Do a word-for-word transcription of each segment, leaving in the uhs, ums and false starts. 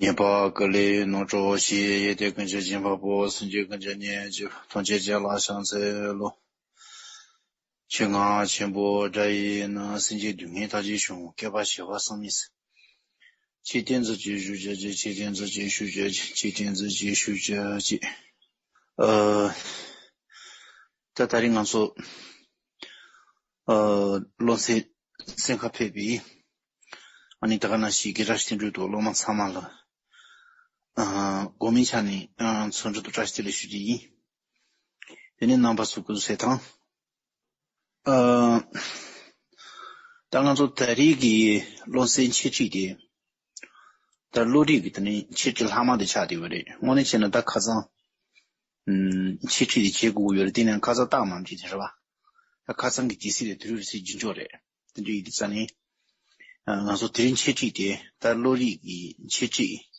ཉེས་པ་ཀུན་ལས་རྣམ་གྲོལ་ཞིང་། ཡོན་ཏན་ཀུན་གྱི་སྦྱིན་པ་པོ། སེམས་ཅན་ཀུན་གྱི་གཉེན་གཅིག་ཐམས་ཅད་ཀྱི་བླ་ཞབས་འཚལ་ལོ། ཆོས་རྔ་ཆེན་པོ་སྒྲ་ཡིས་ནི། སེམས་ཅན་སྡུག་བསྔལ་མཐའ་ཅན་ཞི་བ་སངས་མི་ཟིན། ཆོས་ཐམས་ཅད་ཀྱི་ཞུ་བྱ་ཅིག་ཆོས་ཐམས་ཅད་ཀྱི་ཞུ་བྱ་ཅིག་ཆོས་ཐམས་ཅད་ཀྱི་ཞུ་བྱ་ཅིག་ཨ། ད་ད་རིང་ང་ཚོ་ཨ་སློབ་ཚན་གསན་ཁ་ཕེབས་པའི་ཨ་ནི་ད་ག་ནང་བཞིན་དགེ་རྒན་སྟེང་འགྲོ་དུ་སློབ་མ་ཚང་མ་ལ་ཨ་དགོང་མོའི་ཆ་ནས་ཨ་འཚམས་འདྲི་དང་བཀྲ་ཤིས་བདེ་ལེགས་ཞུ་རྒྱུ་ཡིན། དེ་ནས་རྣམ་པ་ཚོ་སྐུ་གཟུགས་གསལ་ཐང་། ཨ། ད་ང་ཚོ་ད་རེས་ཀྱི་སློབ་ཚན་འཆད་ཁྲིད་དེ། ད་བློ་རིག་གི་དེ་ནི་འཆད་ཁྲིད་ལྷག་མ་དེ་ཆགས་བསྡད་ཡོད་རེད། དངོས་གནས་བྱས་ན་ད་ཁ་སང་། ཨུམ། འཆད་ཁྲིད་དེ་བྱེད་དགོས་ཀྱི་ཡོད་རེད། དེ་ནས་ཁ་སང་རྟགས་མ་འགྲིག་དེ་རེད་བ། ད་ཁ་སང་གི་དུས་ཚིགས་དེ་དུས་རེད་ཟེར་རྒྱུ་འཇོག་རེད། དེ་འདྲ་ཡིན་དུས་ཙང་ནི། ཨ། ང་ཚོ་དེ་རིང་འཆད་ཁྲིད་དེ་ད་བློ་རིག་གི་འཆད་ཁྲིད།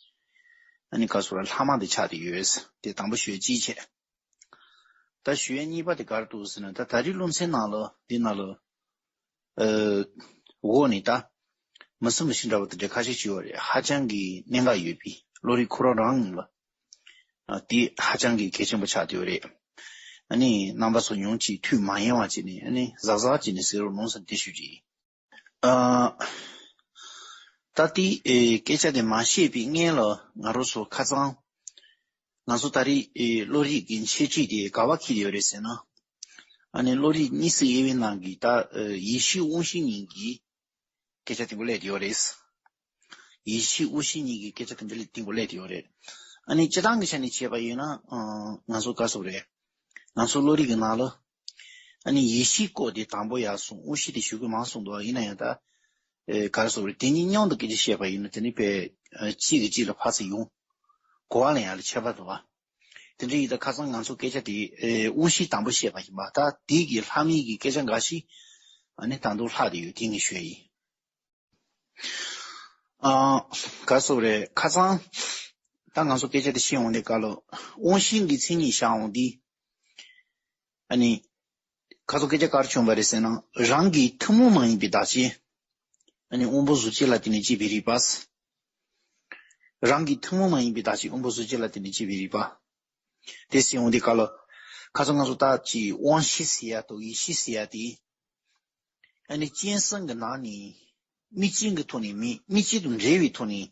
ཨ་ནི་ག་སོ་ར་ལྷག་མ་དེ་ཆགས་བསྡད་ཡོད། དེ་དང་པོ་ཞུ་ཡ་གཅིག་བྱས། ད་ཞུ་ཡ་གཉིས་པ་དེ་ག་རེ་འདུག་ཟེར་ན། ད་ད་རེས་སློབ་ཚན་ནང་ལ་འདི་ནང་ལ་ཨ་འོག་ནས་ད་མི་སུ་མི་ཤི་འདྲ་བ་དེ་འདྲ་ཁ་ཤས་ཅིག་ཡོད་རེད། ཧ་ཅང་གི་གནད་འགག་ཡོད་པའི་བློ་རིག་ཁོ་རང་རང་ལ་ཨ་དེ་ཧ་ཅང་གི་གལ་ཆེན་པོ་ཆགས་བསྡད་ཡོད་རེད། ཨ་ནི་རྣམ་པ་ཚོ་ཉུང་ཅིག་ཐུགས་མ་ཡེངས་པ་བྱས་ནས། ཨ་ནི་གཟབ་གཟབ་བྱས་ནས་གཟིགས་རོགས་གནང་ཟེར་དེ་ཞུ་རྒྱུ་ཡིན། ཨ། ད་ལྟའི་ཨེ་སྐད་ཆ་དེ་མ་བཤད་པའི་སྔོན་ལ་ང་རང་ཚོ་ཁ་སང་། ང་ཚོ་ད་རེས་ཨེ་བློ་རིག་གི་འཆད་ཁྲིད་དེ་ག་པར་འཁེལ་ཡོད་རེད་ཟེར་ན། ཨ་ནི་བློ་རིག་གཉིས་སུ་དབྱེ་བའི་ནང་གི་ད་ཨེ་ཡེ་ཤེས་དབང་ཤེས་གཉིས་ཀྱི་སྐད་ཆ་དེ་གུ་སླེབས་ཡོད་རེད། ཡེ་ཤེས་དབང་ཤེས་གཉིས་ཀྱི་སྐད་ཆ་དེ་འདྲ་དེ་གུ་སླེབས་ཡོད་རེད། ཨ་ནི་སྤྱིར་བཏང་གི་ཆ་ནས་བྱས་པ་ཡིན་ན། ཨ། ང་ཚོ་ག་ཟེར་དགོས་རེད། ང་ཚོ་བློ་རིག་གི་ནང་ལ། ཨ་ནི་ཡེ་ཤེས་སྐོར་དེ་དང་པོ་ཡར་སོང་། དབང་ཤེས་དེ་ཞུ་གི་མར་སོང་འདུག་ཡིན་ན་ཡང་ད། ཨེ་ག་རེ་ཟེར་དགོས་རེད། དེ་གཉིས་མཉམ་དུ་སྐད་ཆ་བཤད་པ་ཡིན་ན་དེ་ནི་དཔེ་ཨ་གཅིག་གིས་གཅིག་ལ་ཕར་ཚུར་ཡོང་། གོ་བ་ལེན་ཡ་ལ་ཁྱད་པར་འདུག་བ། དེ་འདྲ་ཡིན་ད་ཁ་སང་ང་ཚོ་སྐད་ཆ་དེ་ཨེ་དབང་ཤེས་དང་པོ་བཤད་པ་ཡིན་པ། ད་དེ་གི་ལྷག་མའི་གི་སྐད་ཆ་འགའ་ཞིག་ཨ་ནི་ད་དུང་ལྷག་བསྡད་ཡོད། དེ་ངས་ཞུ་ཡ་ཡིན། ཨ། ག་རེ་ཟེར་དགོས་རེད། ཁ་སང་ད་ང་ཚོ་སྐད་ཆ་དེ་བཤད་འོང་དུས་སྐབས་ལ་དབང་ཤེས་ཀྱི་མཚན་ཉིད་བཞག་འོང་དུས། ཨ་ནི་ཁ་སང་སྐད་ཆ་ག་རེ་བྱུང་བ་རེད་ཟེར་ན། རང་གི་ཐུན་མོང་མ་ཡིན་པའི་བདག་ཅན། ཨ་ནི་དབང་པོ་གཟུགས་ཅན་ལ་བརྟེན་ནས་སྐྱེས་པའི་རིག་པ། རང་གི་ཐུན་མོང་མ་ཡིན་པའི་བདག་ཅན་དབང་པོ་གཟུགས་ཅན་ལ་བརྟེན་ནས་སྐྱེས་པའི་རིག་པ། དེ་ཟེར་འོང་དུས་སྐབས་ལ་ཁ་སང་ང་ཚོ་ད་ཅིག་དབང་ཤེས་ཟེར་ཡ་དང་ཡེ་ཤེས་ཟེར་ཡ་དེ། ཨ་ནི་སྤྱན་གསུམ་གྱི་ནང་ནས་དམིགས་རྐྱེན་གྱི་ཐོག་ནས་མེད། དམིགས་རྐྱེན་དང་འབྲེལ་བའི་ཐོག་ནས་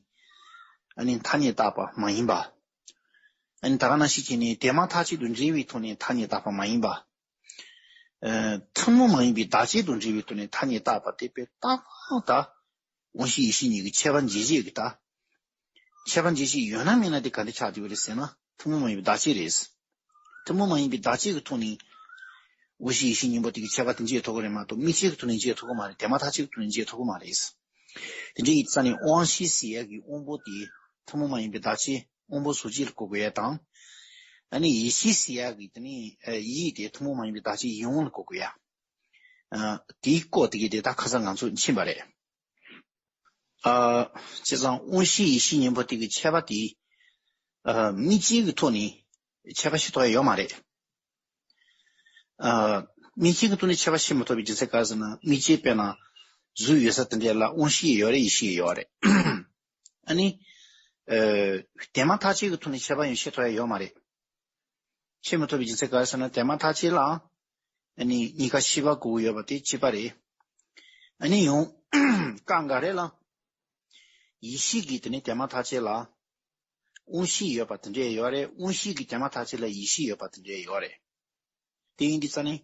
ཨ་ནི་ཐ་སྙད་བཏགས་པ་མ་ཡིན་པ། ཨ་ནི་ད་ག་ནང་བཞིན་བྱས་ནས་དེ་མ་ཐག་ཆོད་དང་འབྲེལ་བའི་ཐོག་ནས་ཐ་སྙད་བཏགས་པ་མ་ཡིན་པ། ཨ། ཐུན་མོང་མ་ཡིན་པའི་བདག་ཅན་དང་འབྲེལ་བའི་ཐོག་ནས་ཐ་སྙད་བཏགས་པ་དེ་དཔེ་ཏག་ཏག་ད། དབང་ཤེས་ཡེ་ཤེས་གཉིས་ཀྱི་ཁྱད་པར་འབྱེད་བྱེད་ཀྱི་ད། ཁྱད་པར་འབྱེད་བྱེད་ཡོད་ན་མེད་ན་དེ་ག་འདྲ་ཆགས་བསྡད་ཡོད་རེད་ཟེར་ན། ཐུན་མོང་མ་ཡིན་པའི་བདག་ཅན་རེད། ཐུན་མོང་མ་ཡིན་པའི་བདག་ཅན་གྱི་ཐོག་ནས་དབང་ཤེས་ཡེ་ཤེས་གཉིས་པོ་དེ་གི་ཁྱད་པར་དེ་འབྱེད་ཐུབ་ཀྱི་རེད་མ་གཏོགས། དམིགས་རྐྱེན་གྱི་ཐོག་ནས་འབྱེད་ཐུབ་ཀྱི་མ་རེད། དེ་མ་ཐག་ཆོད་ཀྱི་ཐོག་ནས་འབྱེད་ཐུབ་ཀྱི་མ་རེད། དེ་འདྲ་ཡིན་ཙང་ནས་དབང་ཤེས་ཟེར་ཡག་གི་དབང་པོ་དེ་ཐུན་མོང་མ་ཡིན་པའི་བདག་ཅན་དབང་པོ་གཟུགས་ཅན་ལ་གོ་དགོས་ཡ་དང་། ཨ་ནི་ཡེ་ཤེས་ཟེར་ཡག་གི་དེ་ནི་ཡིད་དེ་ཐུན་མོང་མ་ཡིན་པའི་བདག་ཅན་ཡིད་དབང་ལ་གོ་དགོས་ཡ། ཨ། དེའི་སྐོར་དེ་གི་དེ་ད་ཁ་སང་ང་ཚོ་ཕྱིན་པ་རེད། ཨ། བྱས་ཙང་དབང་ཤེས་ཡེ་ཤེས་གཉིས་པོ་དེ་གི་ཁྱད་པར་དེ། ཨ། དམིགས་རྐྱེན་གྱི་ཐོག་ནས་ཁྱད་པར་ཕྱེ་ཐུབ་ཡ་ཡོད་མ་རེད། ཨ། དམིགས་རྐྱེན་གྱི་ཐོག་ནས་ཁྱད་པར་ཕྱེ་མི་ཐུབ་པའི་རྒྱུ་མཚན་ག་རེ་ཟེར་ན། དམིགས་རྐྱེན་དཔེར་ན་གཟུགས་ཡོད་ས་དེ་འདྲ་ལ་དབང་ཤེས་ཡོད་རེད། ཡེ་ཤེས་ཡོད་རེད། ཨ་ནི། ཨ། དེ་མ་ཐག་ཆོད་ཀྱི་ཐོག་ནས་ཁྱད་པར་ཡང་ཕྱེ་ཐུབ་ཡ་ཡོད་མ་རེད། ཕྱེ་མི་ཐུབ་པའི་རྒྱུ་མཚན་ག་རེ་ཟེར་ན། དེ་མ་ཐག་ཆོད་ལ་ཨ་ནི་གཉིས་ཀ་ཤེས་པ་དགོས་ཀྱི་ཡོད་པ་དེ་གཅིག་པ་རེད། ཨ་ནི་ཡང་སྐབས་འགའ་རེ་ལ་ཡེ་ཤེས་ཀྱིས་དེ་ནི་དེ་མ་ཐག་ཆོད་ལ་དབང་ཤེས་ཡོད་པ་དེ་འདྲ་ཡོད་རེད། དབང་ཤེས་ཀྱིས་དེ་མ་ཐག་ཆོད་ལ་ཡེ་ཤེས་ཡོད་པ་དེ་འདྲ་ཡོད་རེད། དེ་ཡིན་དུས་ཙང་ནི།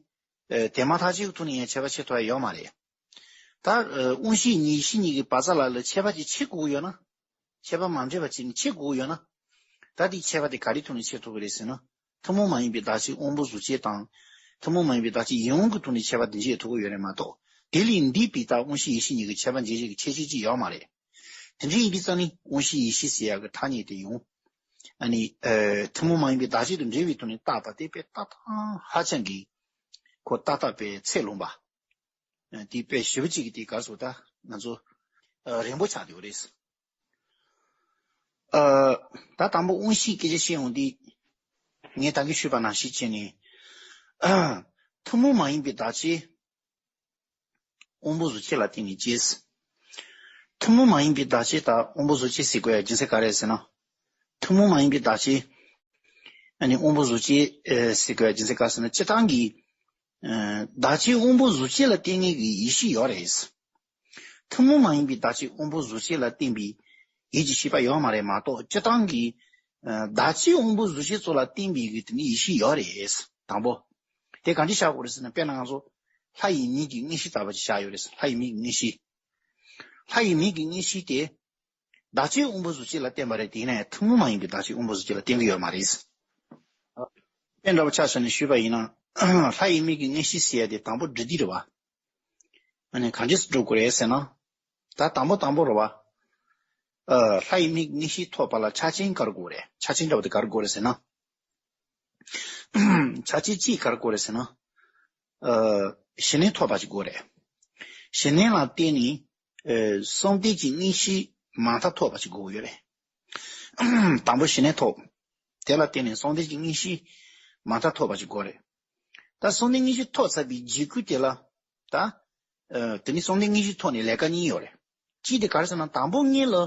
ཨ། དེ་མ་ཐག་ཆོད་ཀྱི་ཐོག་ནས་ཡང་ཁྱད་པར་ཕྱེ་ཐུབ་ཡ་ཡོད་མ་རེད། ད། ཨ། དབང་ཤེས་གཉིས་ཡེ་ཤེས་གཉིས་ཀྱི་བར་མཚམས་ལ་ལ་ཁྱད་པར་ཅིག་ཕྱེ་དགོས་ཀྱི་ཡོད་ན། ཁྱད་པར་མ་འབྱེད་པ་ཅིག་ནི་ཕྱེ་དགོས་ཀྱི་ཡོད་ན། ད་དེའི་ཁྱད་པར་དེ་ག་རེའི་ཐོག་ནས་ཕྱེ་ཐུབ་ཀྱི་རེད་ཟེར་ན། ཐུན་མོང་མ་ཡིན་པའི་བདག་ཅན་དབང་པོ་གཟུགས་ཅན་དང་། ཐུན་མོང་མ་ཡིན་པའི་བདག་ཅན་ཡིད་དབང་གི་ཐོག་ནས་ཁྱད་པར་དེ་འབྱེད་ཐུབ་ཀྱི་ཡོད་རེད་མ་གཏོགས། དེ་ལས་འདས་པའི་ད་དབང་ཤེས་ཡེ་ཤེས་གཉིས་ཀྱི་ཁྱད་པར་འབྱེད་བྱེད་ཀྱི་ཁྱད་ཆོས་ཅིག་ཡོད་མ་རེད། དེ་འདྲ་ཡིན་དུས་ཙང་ནི་དབང་ཤེས་ཡེ་ཤེས་ཟེར་ཡག་གི་ཐ་སྙད་དེ་ཡང་། ཨ་ནི། ཨ། ཐུན་མོང་མ་ཡིན་པའི་བདག་ཅན་དང་འབྲེལ་བའི་ཐོག་ནས་བཏགས་པ་དེ་དཔེ་ཏག་ཏག་ཧ་ཅང་གི་ཁོ་ཏག་ཏག་དཔེ་ཚད་ལོངས་པ། ཨ། དེ་དཔེ་ཞེ་པོ་ཅིག་གི་དེ་ག་རེ་ཟེར། ད་ང་ཚོ་ཨ་རན་པོ་ཆགས་བསྡད་ཡོད་རེད། ཨ། ད་དང་པོ་དབང་ཤེས་སྐད་ཆ་བཤད་ཡོང་དུས། ངས་ད་གིན་ཞུས་པ་ནང་བཞིན་བྱས་ནས། ཨ། ཐུན་མོང་མ་ཡིན་པའི་བདག་ཅན་དབང་པོ་གཟུགས་ཅན་ལ་བརྟེན་ནས་སྐྱེས། ཐུན་མོང་མ་ཡིན་པའི་བདག་ཆོས་དང་དབང་པོ་གཟུགས་ཅན་ཟེར་དགོས་ཡ་རྒྱུ་མཚན་ག་རེ་ཟེར་ན། ཐུན་མོང་མ་ཡིན་པའི་བདག་ཆོས། ཨ་ནི་དབང་པོ་གཟུགས་ཅན་ཟེར་དགོས་ཡ་རྒྱུ་མཚན་ག་རེ་ཟེར་ན། སྤྱིར་བཏང་གི་བདག་ཆོས་དབང་པོ་གཟུགས་ཅན་ལ་བརྟེན་ངེས་ཀྱི་ཡིད་ཤེས་ཡོད་རེད། ཐུན་མོང་མ་ཡིན་པའི་བདག་ཆོས་དབང་པོ་གཟུགས་ཅན་ལ་བརྟེན་པའི་ཡིད་ཀྱི་ཤེས་པ་ཡོད་མ་རེད་མ་གཏོགས། སྤྱིར་བཏང་གི་བདག་ཆོས་དབང་པོ་གཟུགས་ཅན་ཚོ་ལ་བརྟེན་པའི་གི་དེ་ནི་ཡིད་ཤེས་ཡོད་རེད། དང་པོ། དེ་གང་ཅི་བྱ་དགོས་རེད་ཟེར་ན། དཔེར་ན་ང་ཚོ་ལྷ་ཡི་མིག་གི་མངོན་ཤེས་ལྟ་བུ་ཅིག་བྱ་ཡོད་རེད། ལྷ་ཡི་མིག་གི་མངོན་ཤེས། ལྷ་ཡི་མིག་གི་མངོན་ཤེས་དེ་བདག་ཆོས་དབང་པོ་གཟུགས་ཅན་ལ་བརྟེན་པ་རེད། དེ་ཡིན་ན་ཡང་ཐུན་མོང་མ་ཡིན་པའི་བདག་ཆོས་དབང་པོ་གཟུགས་ཅན་ལ་བརྟེན་གྱི་ཡོད་མ་རེད། དཔེ་འདྲ་པོ་ཆ་བཞག་ནས་ཞུས་པ་ཡིན་ན། ལྷ་ཡི་མིག་གི་མངོན་ཤེས་ཟེར་ཡ་དེ་དང་པོ་སྒྲུབ་རྒྱུ་རེད་བ། ཨ་ནི་གང་འདྲས་སུ་སྒྲུབ་དགོས་རེད་ཟེར་ན། ད་དང་པོ་དང་པོ་རེད་བ། ཨ། ལྷ་ཡི་མིག་གི་མངོན་ཤེས་ཐོབ་པ་ལ་ཆ་རྐྱེན་ག་རེ་དགོས་རེད། ཆ་རྐྱེན་འདྲ་པོ་དེ་ག་རེ་དགོས་རེད་ཟེར་ན། ཆ་རྐྱེན་གཅིག་ག་རེ་དགོས་རེད་ཟེར་ན། ཨ། ཞི་གནས་ཐོབ་པ་ཅིག་དགོས་རེད། ཞི་གནས་ལ་བརྟེན་ནས། ཨ། བསམ་གཏན་གྱི་མངོན་ཤེས་མ་མཐའ་ཐོབ་པ་ཅིག་དགོས་ཡོད་རེད། དང་པོ་ཞི་གནས་ཐོབ། དེ་ལ་བརྟེན་ནས་བསམ་གཏན་གྱི་མངོན་ཤེས་མ་མཐའ་ཐོབ་པ་ཅིག་དགོས་རེད། ད་བསམ་གཏན་མངོན་ཤེས་ཐོབ་ཚར་བའི་རྗེས་ཁུལ་དེ་ལ། ད། ཨ། དེ་ནི་བསམ་གཏན་མངོན་ཤེས་ཐོག་ནས་ལས་ཀ་གཉིས་ཡོད་རེད། གཅིག་དེ་ག་རེ་ཟེར་ན། དང་པོ་ཉིད་ལ།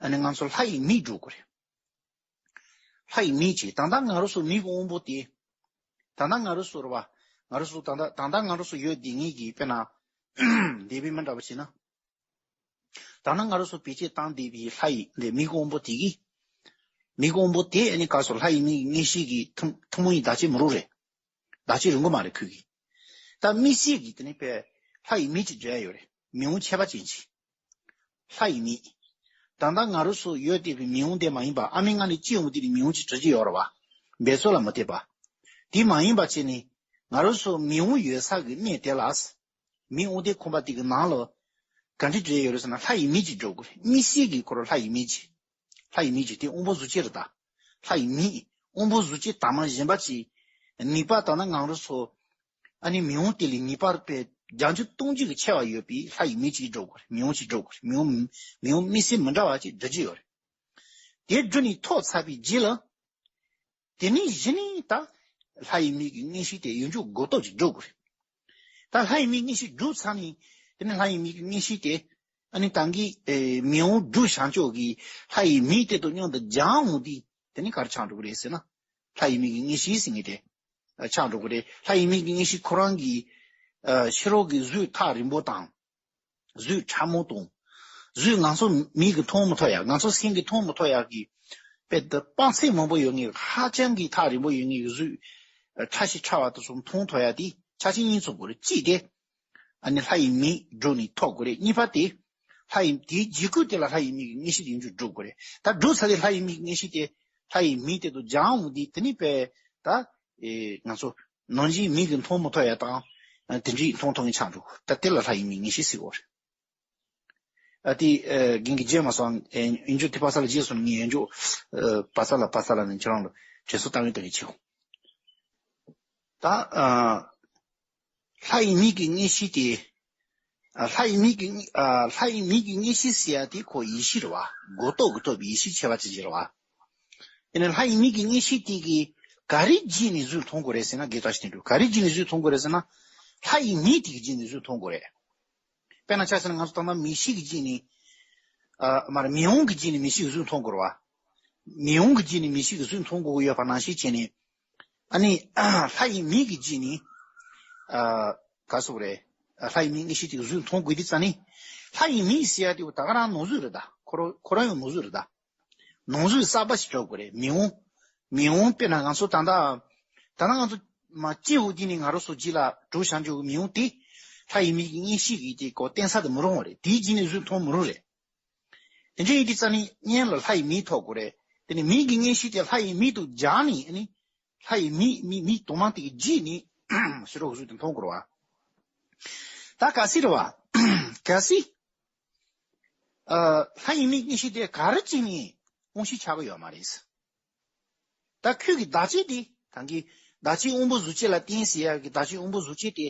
ཨ་ནི་ང་ཚོ་ལྷ་ཡི་མིག་སྒྲུབ་དགོས་རེད། ལྷ་ཡི་མིག་ཅིག་ད་ལྟ་ང་རང་ཚོ་མིག་གི་དབང་པོ་དེ། ད་ལྟ་ང་རང་ཚོ་རེད་བ། ང་རང་ཚོ་ད་ལྟ་ད་ལྟ་ང་རང་ཚོ་ཡོད་བསྡད་མཁན་གྱི། དཔེར་ན། འདས་པའི་མི་འདྲ་བ་བྱས་ན། ད་ལྟ་ང་རང་ཚོ་བེད་སྤྱོད་བཏང་བསྡད་པའི་ལྷ་ཡི་འདི་མིག་གི་དབང་པོ་དེ་གི། མིག་གི་དབང་པོ་དེ་ཨ་ནི་ག་སོ། ལྷ་ཡི་མིག་གི་མངོན་ཤེས་ཀྱི་ཐུན་ཐུན་མོང་གི་བདག་ཆོས་མི་རུང་རེད། བདག་ཆོས་རུང་གི་མ་རེད་ཁོ་གི། ད་དམིགས་བསལ་གྱི་དེ་ནི་བས་ལྷ་ཡི་མིག་ཅིག་སྒྲུབ་ཡ་ཡོད་རེད། མིག་དབང་ཁྱད་པར་ཅན་ཅིག་ལྷ་ཡི་མིག་ད་ལྟ་ང་རང་ཚོ་ཡོད་བསྡད་པའི་མིག་དབང་དེ་མ་ཡིན་པ། ཨ་མའི་མངལ་ནས་སྐྱེས་འོང་དུས་ནས་མིག་དབང་ཅིག་གྲུབ་ཀྱི་ཡོད་རེད་བ། འབད་རྩོལ་ལ་མ་བལྟས་པ། དེ་མ་ཡིན་པ་བྱས་ནས། ང་རང་ཚོ་མིག་དབང་ཡོད་ས་གི་གནས་དེ་ལ། མིག་དབང་དེ་ཁོམ་པ་དེ་གི་ནང་ལ་ག་འདྲ་སྒྲིག་ཡོད་རེད་ཟེར་ན། ལྷ་ཡི་མིག་ཅིག་སྒྲུབ་དགོས་རེད། དམིགས་བསལ་གྱི་ཁོ་རང་ལྷ་ཡི་མིག་ཅིག་ལྷ་ཡི་མིག་ཅིག་དེ་དབང་པོ་གཟུགས་ཅན་རེད་ད། ལྷ་ཡི་མིག་དབང་པོ་གཟུགས་ཅན་དང་མ་གཞན་པ་ཅིག་ནུས་པ་དང་ན་ང་རང་ཚོ། ཨ་ནི་མིག་དབང་དེ་ལས་ནུས་པ་དཔེ་བརྒྱ་འགྱུར་སྟོང་འགྱུར་གྱི་ཆེ་བ་ཡོད་པའི་ལྷ་ཡི་མིག་ཅིག་སྒྲུབ་དགོས་རེད། མིག་དབང་ཅིག་སྒྲུབ་དགོས་རེད། མིག་དབང་མིག་དབང་དམིགས་བསལ་མི་འདྲ་བ་ཅིག་སྒྲུབ་ཀྱི་ཡོད་རེད། དེ་སྒྲུབ་ནས་ཐོབ་ཚར་བའི་རྗེས་ལ། དེ་ནས་གཞི་ནས་ད་ལྷ་ཡི་མིག་གི་མངོན་ཤེས་དེ་ཡོངས་རྫོགས་གོ་རྟོགས་ཀྱིས་སྒྲུབ་དགོས་རེད། ད་ལྷ་ཡི་མིག་མངོན་ཤེས་སྒྲུབ་ཚར་ནས། དེ་ནས་ལྷ་ཡི་མིག་གི་མངོན་ཤེས་དེ། ཨ་ནི་ད་གིན་ཨེ་མིག་དབང་སྒྲུབ་བྱང་ཆུབ་ཀྱི་ལྷ་ཡི་མིག་དེ་དང་མཉམ་དུ་སྦྱར་འོང་དུས། དེ་ནས་ག་རེ་ཆགས་འགྲོ་གི་རེད་ཟེར་ན། ལྷ་ཡི་མིག་གི་མངོན་ཤེས་ཟེར་མཁན་དེ་ཆགས་འགྲོ་གི་རེད། ལྷ་ཡི་མིག་གི་མངོན་ཤེས་ཁོ་རང་གི་ཨ་ཕྱི་རོལ་གྱི་གཟུགས་ཐག་རིང་པོ་དང་། གཟུགས་ཕྲ་མོ་དང་། གཟུགས་ང་ཚོ་མིག་གིས་མཐོང་མི་ཐུབ་ཡ། ང་ཚོ་སེམས་ཀྱིས་མཐོང་མི་ཐུབ་ཡ་གི། དཔེ་དེ་དཔག་ཚད་མང་པོ་ཡོད་ངེས། ཧ་ཅང་གི་ཐག་རིང་པོ་ཡོད་ངེས་ཀྱི་གཟུགས། ཕྲ་ཞིང་ཕྲ་བ་དེ་ཚོ་མཐོང་ཐུབ་ཡ་དེ་ཆ་རྐྱེན་གཉིས་ཚོགས་དགོས་རེད། གཅིག་དེ་ཨ་ནི་ལྷ་ཡི་མིག་སྒྲུབ་ནས་ཐོབ་དགོས་རེད། གཉིས་པ་དེ་ལྷ་ཡི་དེའི་རྗེས་ཁུལ་དེ་ལ་ལྷ་ཡི་མིག་གི་མངོན་ཤེས་དེ་ཡོངས་རྫོགས་སྒྲུབ་དགོས་རེད། ད་སྒྲུབ་ཚར་དེ་ལྷ་ཡི་མིག་གི་མངོན་ཤེས་དེ་ལྷ་ཡི་མིག་དེ་དང་སྦྱར་འོང་དུས། དེ་ནི་དཔེ་ད་ཨེ་ང་ཚོ་ནང་བཞིན་མིག་གིས་མཐོང་མི་ཐུབ་ཡ་དང་། ཨ། དེ་འདྲའི་མཐོང་ཐུབ་མཁན་ཆགས་འགྲོ། ད་དེ་ལ་ལྷ་ཡི་མིག་མངོན་ཤེས་ཟེར་གོ་རེད། ཨ་དེ་ཨ་རྒན་གྱིས་བརྗེད་མ་སོང་། ཨ་ཡོངས་རྫོགས་དེ་པ་ས་ལ་བརྗེད་སོང་། ངས་ཡོངས་རྫོགས་ཨ་པ་ས་ལ་པ་ས་ལ་ནས་ཁྱེད་རང་ལ་དྲན་གསོ་བཏང་ཡོད་ད་གི་ཆེའོ། ད་ཨ་ལྷ་ཡི་མིག་གི་མངོན་ཤེས་དེ། ཨ་ལྷ་ཡི་མིག་གི་ཨ་ལྷ་ཡི་མིག་གི་མངོན་ཤེས་ཟེར་ཡ་དེ་ཁོ་ཡིད་ཤེས་རེད་བ། གོ་རྟོགས་ཀྱིས་ཐོབ་པའི་ཡིད་ཤེས་ཁྱད་པར་ཅན་ཅིག་རེད་བ། དེ་ནས་ལྷ་ཡི་མིག་གི་མངོན་ཤེས་དེ་གིས་ག་རེ་བརྒྱུད་ནས་གཟུགས་མཐོང་དགོས་རེད་ཟེར་ན། རྒན་བཀྲ་ཤིས་དོན་གྲུབ། ག་རེ་བརྒྱུད་ནས་གཟུགས་མཐོང་དགོས་རེད་ཟེར་ན། ལྷ་ཡི་མིག་དེ་གིས་བརྒྱུད་ནས་གཟུགས་མཐོང་དགོས་རེད། དཔེར་ན་ཆ་བཞག་ན་ང་ཚོ་ད་ལྟ་མིག་ཤེས་ཀྱི་བརྒྱུད་ནས། ཨ་མར་མིག་དབང་གི་བརྒྱུད་ནས་མིག་ཤེས་ཀྱི་གཟུགས་མཐོང་དགོས་རེད་བ། མིག་དབང་གི་བརྒྱུད་ནས་མིག་ཤེས་ཀྱི་གཟུགས་མཐོང་དགོས་ཀྱི་ཡོད་པ་ནང་བཞིན་བྱས་ནས། ཨ་ནི་ལྷ་ཡི་མིག་གི་བརྒྱུད་ནས། ཨ་ག་སོགས་རེད། ལྷ་ཡི་མིག་མངོན་ཤེས་དེ་གི་གཟུགས་མཐོང་དགོས་དུས་ཙ་ནི། ལྷ་ཡི་མིག་ཟེར་ཡ་དེ་ད་ག་རང་ནང་གཟུགས་རེད་ད། ཁོ་རང་ཁོ་རང་ཡང་ནང་གཟུགས་རེད་ད། ནང་གཟུགས་གསར་པ་ཞིག་འཇོག་དགོས་རེད། མིག་དབང་། མིག་དབང་དཔེར་ན་ང་ཚོ་ད་ལྟ། ད་ལྟ་ང་ཚོ་མ་སྐྱེས་འོང་དུས་ནས་ང་རང་ཚོ་རྗེས་ལ་གྲུབ་བཞག་འཇོག་གི་མིག་དབང་དེ། ལྷ་ཡི་མིག་གི་མངོན་ཤེས་ཀྱི་དེ་གོ་བརྟེན་ས་དེ་མི་རུང་བ་རེད། དེའི་རྗེས་ནས་གཟུགས་མཐོང་མི་རུང་རེད། དེ་འདྲ་ཡིན་དུས་ཙ་ནི་སྔོན་ལ་ལྷ་ཡི་མིག་ཐོབ་དགོས་རེད། དེ་ནས་མིག་གི་མངོན་ཤེས་དེ་ལྷ་ཡི་མིག་ཏུ་སྦྱར་ནས་ནི། ལྷ་ཡི་མིག་མིག་མིག་དུ་མ་དེ་གི་རྗེས་ནས་ཕྱི་རོལ་གཟུགས་དེ་མཐོང་དགོས་རེད་བ། ད་གལ་སྲིད་རེད་བ། གལ་སྲིད། ཨ་ལྷ་ཡི་མིག་མངོན་ཤེས་དེ་ག་རེ་བྱས་ནས་དབང་ཤེས་ཆགས་ཀྱི་ཡོད་མ་རེད། ད་ཁོས་ཀྱི་བདག་ཆོས་དེ་ད་གིན་བདག་ཆོས་དབང་པོ་གཟུགས་ཅན་ལ་བརྟེན་ཟེར་ཡ་གི་བདག་ཆོས་དབང་པོ་གཟུགས་ཅན་དེ།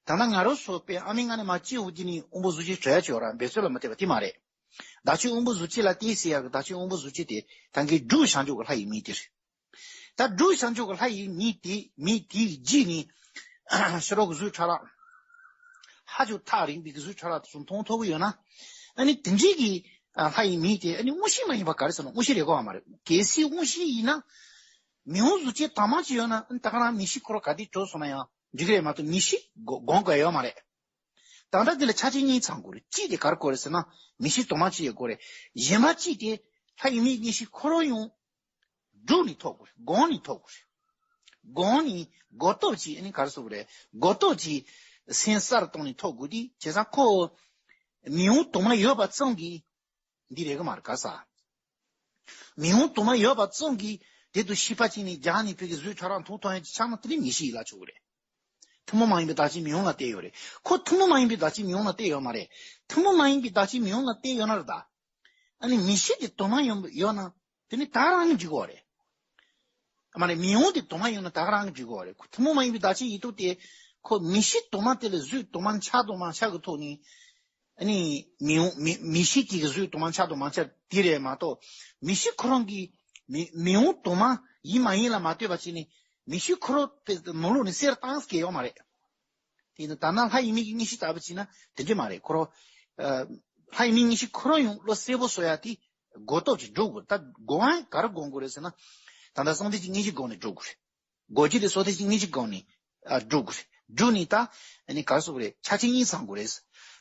ད་ལྟ་ང་རང་ཚོ་དཔེ་ཨ་མའི་མངལ་ནས་མར་སྐྱེས་འོང་དུས་ནས་དབང་པོ་གཟུགས་ཅན་གྲུབ་ཡ་ཅིག་ཡོད་ར། འབད་རྩོལ་ལ་མ་བལྟས་པ་དེ་མ་རེད། བདག་ཆོས་དབང་པོ་གཟུགས་ཅན་ལ་བརྟེན་ཟེར་ཡ་གི་བདག་ཆོས་དབང་པོ་གཟུགས་ཅན་དེ་ད་གིན་གྲུབ་བཞག་འཇོག་གི་ལྷ་ཡི་མིག་དེ་རེད། ད་གྲུབ་བཞག་འཇོག་གི་ལྷ་ཡི་མིག་དེ་མིག་དེའི་རྗེས་ནས་ཕྱི་རོལ་གྱི་གཟུགས་ཕྲ་རགས། ཧ་ཅང་ཐག་རིང་པའི་གཟུགས་ཕྲ་རགས་དེ་ཚོ་མཐོང་ཐུབ་ཀྱི་ཡོད་ན། ཨ་ནི་དེ་འདྲའི་གི་ཨ་ལྷ་ཡི་མིག་དེ་ཨ་ནི་དངོས་གཞི་མ་ཡིན་པ་ག་རེ་ཟེར་ན། དངོས་གཞི་རེད་གོ་བ་མ་རེད། གལ་སྲིད་དངོས་གཞི་ཡིན་ན། མི་འོང་གཟུགས་ཅན་དྭངས་མ་ཅིག་ཡོད་ན། ཨ་ནི་ད་ག་རང་མིག་ཤེས་ཁོ་རང་ག་དུས་གྲུབ་སོང་ན་ཡང་འགྲིག་གི་རེད་མ་གཏོགས་མིག་ཤེས་སྒོ་སྒོང་དགོས་ཡོད་མ་རེད། ད་ལྟ་འདི་ལ་ཆ་རྐྱེན་གཉིས་ཚང་དགོས་རེད། གཅིག་དེ་ག་རེ་དགོས་རེད་ཟེར་ན། མིག་ཤེས་དྭངས་མ་གཅིག་ཡོད་དགོས་རེད། གཞན་པ་གཅིག་དེ་ལྷ་ཡི་མིག་དངོས་གཞི་ཁོ་རང་ཡང་སྒྲུབ་ནས་ཐོབ་དགོས་རེད། སྒོམ་ནས་ཐོབ་དགོས་རེད། སྒོམ་ནས་སྒོམ་སྟོབས་ཀྱིས། ཨ་ནི་ག་རེ་ཟེར་དགོས་རེད། སྒོམ་སྟོབས་ཀྱིས་སེམས་གསལ་རུ་གཏོང་ནས་ཐོབ་དགོས་དུས། བྱས་ཙང་ཁོ་མི་འོང་དྭངས་མ་ཡོད་པ་ཙམ་གྱིས་འདི་རེད་གི་མ་རེད་ག་ས། མི་འོང་དྭངས་མ་ཡོད་པ་ཙམ་གྱིས་དེ་དུ་ཤེས་པ་ཅིག་ནས་རྒྱག་ནས་བོད་ཀྱི་གཟུགས་ཕྲ་རགས་མཐོང་ཐོག་ཡང་ཅིག་ཆགས་ན། དེ་ནི་མིག་ཤེས་ཡིན་ལབ་ཆོག་གི་རེད། ཐུན་མོང་མ་ཡིན་པའི་བདག་ཅིང་མི་འོང་ལ་བརྟེན་ཡོད་རེད། ཁོ་ཐུན་མོང་མ་ཡིན་པའི་བདག་ཅིང་མི་འོང་ལ་བརྟེན་ཡོད་མ་རེད། ཐུན་མོང་མ་ཡིན་པའི་བདག་ཅིང་མི་འོང་ལ་བརྟེན་ཡོད་ན་རེད་ད། ཨ་ནི་མིག་ཤེས་དེ་དྭངས་མ་ཡོང་ཡོད་ན་དེ་ནི་ད་རང་གི་འཇིག་གོ་རེད། ཨ་མ་རེད། མི་འོང་དེ་དྭངས་མ་ཡོང་ན་ད་རང་གི་འཇིག་གོ་རེད། ཁོ་ཐུན་མོང་མ་ཡིན་པའི་བདག་ཅིང་ཡིན་དུས་དེ། ཁོ་མིག་ཤེས་དྭངས་མ་དེ་ལ་གཟུགས་དྭངས་མ་ཆགས་དྭངས་མ་ཆགས་ཀྱི་ཐོག་ནས། ཨ་ནི་མི་འོང་མི་མིག་ཤེས་དེ་གི་གཟུགས་དྭངས་མ་ཆགས་དྭངས་མ་ཆགས་དེ་རེད་མ་གཏོགས། མིག་ཤེས་ཁོ་རང་གི་མི་མི་འོང་དྭངས་མ་ཡིན་མ་ཡིན་ལ་མ་ལྟོས་པ་བྱས་ནས། མིག་ཤེས་ཁོ་རང་དེ་ནང་ལོགས་ནས་གསལ་བཏང་སྐད་ཡོད་མ་རེད། དེ་ནི་ད་ནང་ལྷ་ཡི་མིག་གི་དངོས་གཞི་ལྟ་བུ་བྱས་ན་དེ་འདྲ་མ་རེད། ཁོ་རང་། ཨ། ལྷ་ཡི་མིག་དངོས་གཞི་ཁོ་རང་ཡང་བློ་གསལ་པོ་བཟོ་ཡ་དེ་སྒོམ་སྟོབས་ཀྱིས་སྒྲུབ་དགོས། ད་སྒོམ་ཡ་ག་རེ་སྒོམ་དགོས་རེད་ཟེར་ན། ད་ལྟ་གསང་བདེ་གི་དངོས་གཞི་སྒོམ་ནས་སྒྲུབ་དགོས་རེད། སྒོམ་རྒྱུ་དེ་གསང་བདེ་གི་དངོས་གཞི་སྒོམ་ནས་ཨ་སྒྲུབ་དགོས་རེད། སྒྲུབ་ནས་ད་ཨ་ནི་ག་རེ་ཟེར་དགོས་རེད། ཆ་རྐྱེན་གཉིས་ཚང་དགོས་རེད།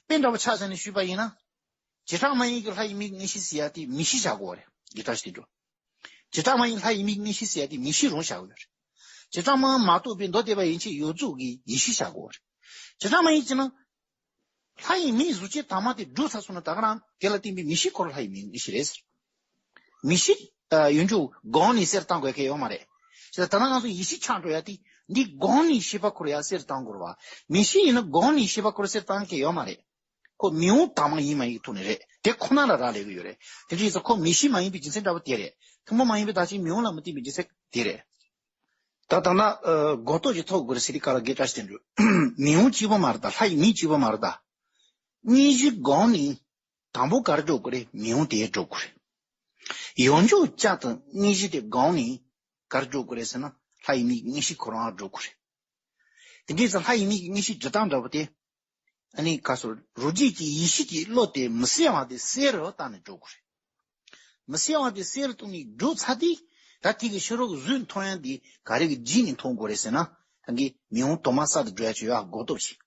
དཔེ་འདྲ་པོ་ཆ་བཞག་ནས་ཞུས་པ་ཡིན་ན། བྱེ་བྲག་སྨྲ་བ་ཡིན་གྱི་ལྷ་ཡི་མིག་དངོས་གཞི་ཟེར་ཡ་དེ་མིག་ཤེས་བཞག་དགོས་རེད། དགེ་བཀྲ་ཤིས་བསྟན་འགྲོ། བྱེ་བྲག་སྨྲ་བ་ཡིན་ལྷ་ཡི་མིག་དངོས་གཞི་ཟེར་ཡ་དེ་མིག་ཤེས་རང་བཞག་དགོས་རེད། བྱེ་བྲག་སྨྲ་བ་མ་རྟོགས་པའི་མདོ་སྡེ་པ་ཡན་ཆད་ཡོངས་རྫོགས་ཀྱི་ཡིད་ཤེས་བཞག་དགོས་རེད། བྱེ་བྲག་སྨྲ་བ་ཡིན་ཅེ་ན། ལྷ་ཡི་མིག་གཟུགས་ཅན་དྭངས་མ་དེ་གྲུབ་ཚར་སོང་ན་ད་ག་རང་དེ་ལ་བརྟེན་པའི་མིག་ཤེས་ཁོ་རང་ལྷ་ཡི་མིག་དངོས་གཞི་རེད་ཟེར། མིག་ཤེས་ཡོངས་རྫོགས་སྒོམ་ནས་གསལ་བཏང་དགོས་མཁན་ཡོད་མ་རེད། བྱས་ཙང་ད་ནང་ང་ཚོ་ཡིད་ཤེས་ཆགས་འགྲོ་ཡ་དེ་འདི་སྒོམ་ནས་ཤེས་པ་ཁོ་རང་ཡ་གསལ་བཏང་དགོས་རེད་བ། མིག་ཤེས་ཡིན་ན་སྒོམ་ནས་ཤེས་པ་ཁོ་རང་གསལ་བཏང་མཁན་ཡོད་མ་རེད། ཁོ་མི་འོང་དྭངས་མ་ཡིན་མ་ཡིན་གྱི་ཐོག་ནས་རེད། དེ་ཁོ་ན་ལ་རག་ལས་ཀྱི་ཡོད་རེད། དེ་འདྲ་ཡིན་ཙང་ཁོ་མིག་ཤེས་མ་ཡིན་པའི་རྒྱུ་མཚན་འདྲ་བོ་དེ་རེད། ཐུན་མོང་མ་ཡིན་པའི་བདག་ཅིང་མི་འོང་ལ་མི་བརྟེན་པའི་རྒྱུ་མཚན་དེ་རེད། ད་ལྟ་ན་ཨ་སྒོམ་སྟོབས་ཀྱིས་ཐོབ་དགོས་རེད་ཟེར་དུས་སྐབས་ལ་དགེ་བཀྲ་ཤིས་བསྟན་འགྲོ། མི་འོང་གཅིག་པོ་མ་རེད་ད། ལྷ་ཡི་མིག་གཅིག་པོ་མ་རེད་ད། དངོས་གཞི་སྒོམ་ནས་དང་པོ་ག་རེ་སྒྲུབ་དགོས་རེད། མི་འོང་དེ་སྒྲུབ་དགོས་རེད། ཡོངས་རྫོགས་བསྐྱར་དུ་དངོས་གཞི་དེ་སྒོམ་ནས་ག་རེ་སྒྲུབ་དགོས་རེད་ཟེར་ན། ལྷ་ཡི་མིག་དངོས་གཞི་ཁོ་རང་སྒྲུབ་དགོས་རེད། དེ་འདྲ་ཡིན་ཙང་ལྷ་ཡི་མིག་གི་དངོས་གཞི་སྒྲུབ་སྟངས་འདྲ་པོ་དེ། ཨ་ནི་ག་རེ་ཟེར། རང་རྒྱུད་ཀྱི་ཡིད་ཤེས་ཀྱི་བློ་དེ་མི་གསལ་བ་དེ་གསལ་རུ་བཏང་ནས་སྒྲུབ་དགོས་རེད། མི་གསལ་བ་དེ་གསལ་རུ་བཏང་ནས་སྒྲུབ་ཚར་དུས། ད་དེ་གི་ཕྱི་རོལ་གྱི་གཟུགས་མཐོང་ཡ་འདི་ག་རེ་གི་རྗེས་ནས་མཐོང་དགོས་རེད་ཟེར་ན། ད་གི་མི་འོང་དྭངས་མ་གསལ་དུ་སྒྲུབ་ཡ་ཅིག་ཡོད་ཨ། སྒོམ་སྟོབས་ཀྱིས།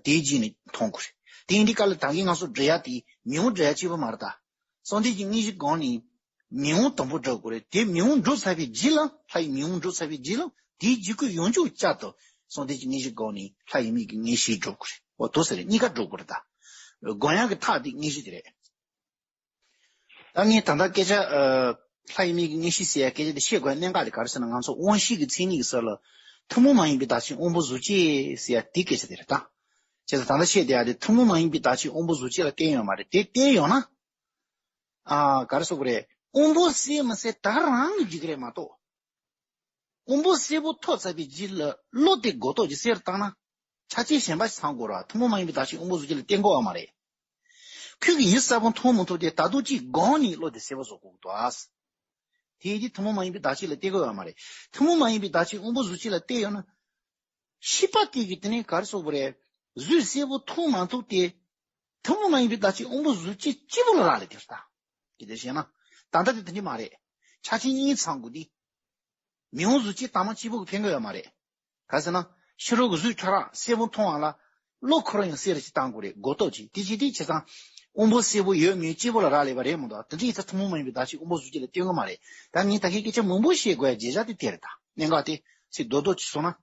དེའི་རྗེས་ནས་མཐོང་དགོས་རེད། དེ་ཡིན་དུས་སྐབས་ལ་ད་གིན་ང་ཚོ་སྒྲུབ་ཡ་དེ་མི་འོང་སྒྲུབ་ཡ་གཅིག་པོ་མ་རེད་ད། གསང་བདེ་གི་དངོས་གཞི་སྒོམ་ནས་མི་འོང་དང་པོ་སྒྲུབ་དགོས་རེད། དེ་མི་འོང་སྒྲུབ་ཚར་བའི་རྗེས་ལ། ལྷ་ཡི་མི་འོང་སྒྲུབ་ཚར་བའི་རྗེས་ལ། དེའི་རྗེས་ཁོ་ཡོངས་རྫོགས་བསྐྱར་དུ་གསང་བདེ་གི་དངོས་གཞི་སྒོམ་ནས་ལྷ་ཡི་མིག་གི་དངོས་གཞི་སྒྲུབ་དགོས་རེད། འོ་དེ་ཟེར་རེད། གཉིས་ཀ་སྒྲུབ་དགོས་རེད་ད། སྒོམ་ཡག་གི་ཐབས་དེ་དངོས་གཞི་དེ་རེད། ད་ངས་ད་ལྟ་སྐད་ཆ་ཨ་ལྷ་ཡི་མིག་གི་དངོས་གཞི་ཟེར་ཡ་སྐད་ཆ་དེ་བཤད་དགོས་གནད་འགག་དེ་ག་རེ་ཟེར་ན། ང་ཚོ་དབང་ཤེས་ཀྱི་མཚན་ཉིད་ཀྱི་ས་ལ་ཐུན་མོང་མ་ཡིན་པའི་བདག་ཅིང་དབང་པོ་གཟུགས་ཅན་ཟེར་ཡ་དེ་སྐད་ཆ་དེ་རེད་ད། བྱས་ཙང་ད་ལྟ་བཤད་བསྡད་ཡ་དེ་ཐུན་མོང་མ་ཡིན་པའི་བདག་ཅིང་དབང་པོ་གཟུགས་ཅན་ལ་བརྟེན་ཡོད་མ་རེད། དེ་བརྟེན་ཡོད་ན། ཨ་ག་རེ་ཟེར་དགོས་རེད། དབང་པོ་གསལ་མི་གསལ་ད་རང་གི་འཇིགས་རེད་མ་གཏོགས། དབང་པོ་གསལ་པོ་ཐོབ་ཚར་བའི་རྗེས་ལ་བློ་དེ་སྒོམ་སྟོབས་ཀྱིས་གསལ་བཏང་ན། ཆ་རྐྱེན་གཞན་པ་ཞིག་ཚང་དགོས་རེད་བ། ཐུན་མོང་མ་ཡིན་པའི་བདག་ཅིང་དབང་པོ་གཟུགས་ཅན་ལ་བརྟེན་དགོས་པ་མ་རེད། ཁྱོད་ཀྱིས་ཡིད་གསལ་པོ་མཐོང་མི་ཐུབ་དེ་ད་དུང་ཅིག་སྒོམ་ནས་བློ་དེ་གསལ་པོ་བཟོ་དགོས་ཀྱི་འདུག་ཨ། དེ་ཡིན་དུས་ཐུན་མོང་མ་ཡིན་པའི་བདག་ཅིང་ལ་བརྟེན་དགོས་པ་མ་རེད། ཐུན་མོང་མ་ཡིན་པའི་བདག་ཅིང་དབང་པོ་གཟུགས་ཅན་ལ་བརྟེན་ཡོད་ན། ཤེས་པ་དེ་གིས་དེ་ནས་ག་རེ་ཟེར་དགོས་རེད། གཟུགས་གསལ་པོ་མཐོང་མ་ཐུབ་དེ། ཐུན་མོང་མ་ཡིན་པའི་བདག་ཅིང་དབང་པོ་གཟུགས་ཅན་གཅིག་པོ་ལ་རག་ལས་དེ་ལྟ། དེ་འདྲ་བཤད་ན། ད་ལྟ་དེ་དེ་འདྲ་མ་རེད། ཆ་རྐྱེན་གཉིས་ཚང་དགོས་དེ། མི་འོང་གཟུགས་ཅན་དྭངས་མ་གཅིག་པོ་གིས་ཕན་གི་ཡོད་མ་རེད། ག་རེ་ཟེར་ན། ཕྱི་རོལ་གྱི་གཟུགས་ཕྲ་རགས་གསལ་པོ་མཐོང་བ་ལ། བློ་ཁོ་རང་ཡང་གསལ་རུ་ཅིག་བཏང་དགོས་རེད། སྒོམ་སྟོབས་ཀྱིས། དེ་བྱེད་དུས་བྱས་ཙང་། དབང་པོ་གསལ་པོ་ཡོད་མེད་གཅིག་པོ་ལ་རག་ལས་པ་རེད་མ་གཏོགས། དེ་འདྲ་ཡིན་ཙང་ཐུན་མོང་མ་ཡིན་པའི་བདག་ཅིང་དབང་པོ་གཟུགས་ཅན་ལ་བརྟེན་གི་མ་རེད། ད་ངས་ད་གིན་སྐད་ཆ་མང་པོ་བཤད་དགོས་ཡ་བྱས་བཞག་དེ་དེ་རེད་ད། གནད་འགག་དེ་ཚིག་རྡོག་རྡོག་ཅིག་སོང་ན།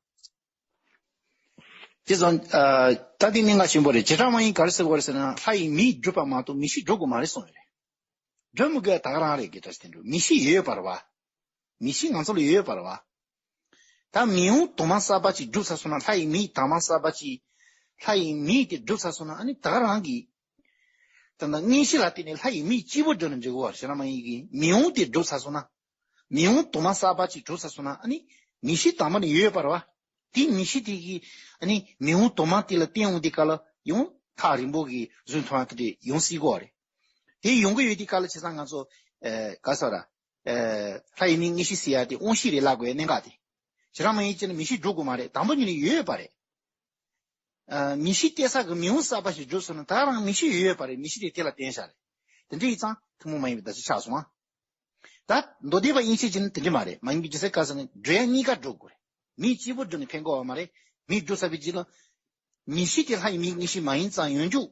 དེ་ཙང་། ཨ། ད་དེ་གནད་འགག་ཆེན་པོ་རེད། བྱེ་བྲག་སྨྲ་བ་ཡིས་ག་རེ་ཟེར་བ་རེད་ཟེར་ན། ལྷ་ཡི་མིག་སྒྲུབ་པ་མ་གཏོགས་མིག་ཤེས་སྒྲུབ་དགོས་མ་རེད་གསུངས་ཡོད་རེད། སྒྲུབ་མི་དགོས་ཡ་ད་ག་རང་རེད། དགེ་བཀྲ་ཤིས་བསྟན་འགྲོ། མིག་ཤེས་ཡོད་པ་རེད་བ། མིག་ཤེས་ང་ཚོ་ལ་ཡོད་པ་རེད་བ། ད་མི་འོང་དྭངས་མ་གསར་པ་ཅིག་སྒྲུབ་ཚར་སོང་ན། ལྷ་ཡི་མིག་དྭངས་མ་གསར་པ་ཅིག་ལྷ་ཡི་མིག་དེ་སྒྲུབ་ཚར་སོང་ན། ཨ་ནི་ད་ག་རང་གི། ད་ལྟ་དངོས་གཞི་ལ་བརྟེན་ནས་ལྷ་ཡི་མིག་གཅིག་པོ་སྒྲུབ་ན་འགྲིག་གི་རེད་བ། བྱེ་བྲག་སྨྲ་བ་ཡིས་མི་འོང་དེ་སྒྲུབ་ཚར་སོང་ན། མི་འོང་དྭངས་མ་གསར་པ་ཅིག་གྲུབ་ཚར་སོང་ན། ཨ་ནི་མིག་ཤེས་དྭངས་མ་ནི་ཡོད་པ་རེད་བ། དེ་མིག་ཤེས་དེ་གིས་ཨ་ནི་མི་འོང་དྭངས་མ་དེ་ལ་བརྟེན་འོང་དུས་སྐབས་ལ་ཡང་ཐག་རིང་པོ་གི་གཟུགས་མཐོང་ཡ་དེ་འདྲ་ཡོང་སྲིད་ཀྱི་རེད། དེ་ཡོང་གི་ཡོད་དུས་སྐབས་ལ་བྱས་ཙང་ང་ཚོ། ཨ། ག་རེ་ཟེར། ཨ། ལྷ་ཡི་མིག་དངོས་གཞི་ཟེར་ཡ་དེ་དབང་ཤེས་རེད་ལབ་དགོས་ཡ་གནད་འགག་དེ། བྱེ་བྲག་སྨྲ་བ་ཡིས་བྱས་ན་མིག་ཤེས་སྒྲུབ་དགོས་མ་རེད། དང་པོ་ཉིད་ནས་ཡོད་པ་རེད། ཨ་མིག་ཤེས་གཏད་ས་གི་མིག་ཡོང་གསར་པ་ཞིག་བསྒྲུབས་སོང་ན། ད་རང་མིག་ཤེས་ཡོད་ཡོད་པ་རེད། མིག་ཤེས་དེ་དེ་ལ་བརྟེན་བཞག་རེད། དེ་འདྲ་ཡིན་ཙང་ཐུན་མོང་མ་ཡིན་པའི་དག་ཆ་ཆགས་སོང་ཨ། ད་མདོ་སྡེ་པ་དབྱིན་སྐད་ཅན་ནི་དེ་འདྲ་མ་རེད། མ་ཡིན་པའི་རྒྱུ་མཚན་ག་རེ་ཟེར་ན། སྒྲ་གཉིས་ཀ་སྒྲུབ་དགོས་རེད། མིག་གཅིག་པུ་སྒྲུབ་ནས་ཕན་གི་ཡོད་མ་རེད། མིག་སྒྲུབ་ཚར་བའི་རྗེས་ལ་མིག་ཤེས་དེ་ལྷ་ཡི་མིག་མིག་ཤེས་མ་ཡིན་ཙང་། ཡོངས་གྲུབ་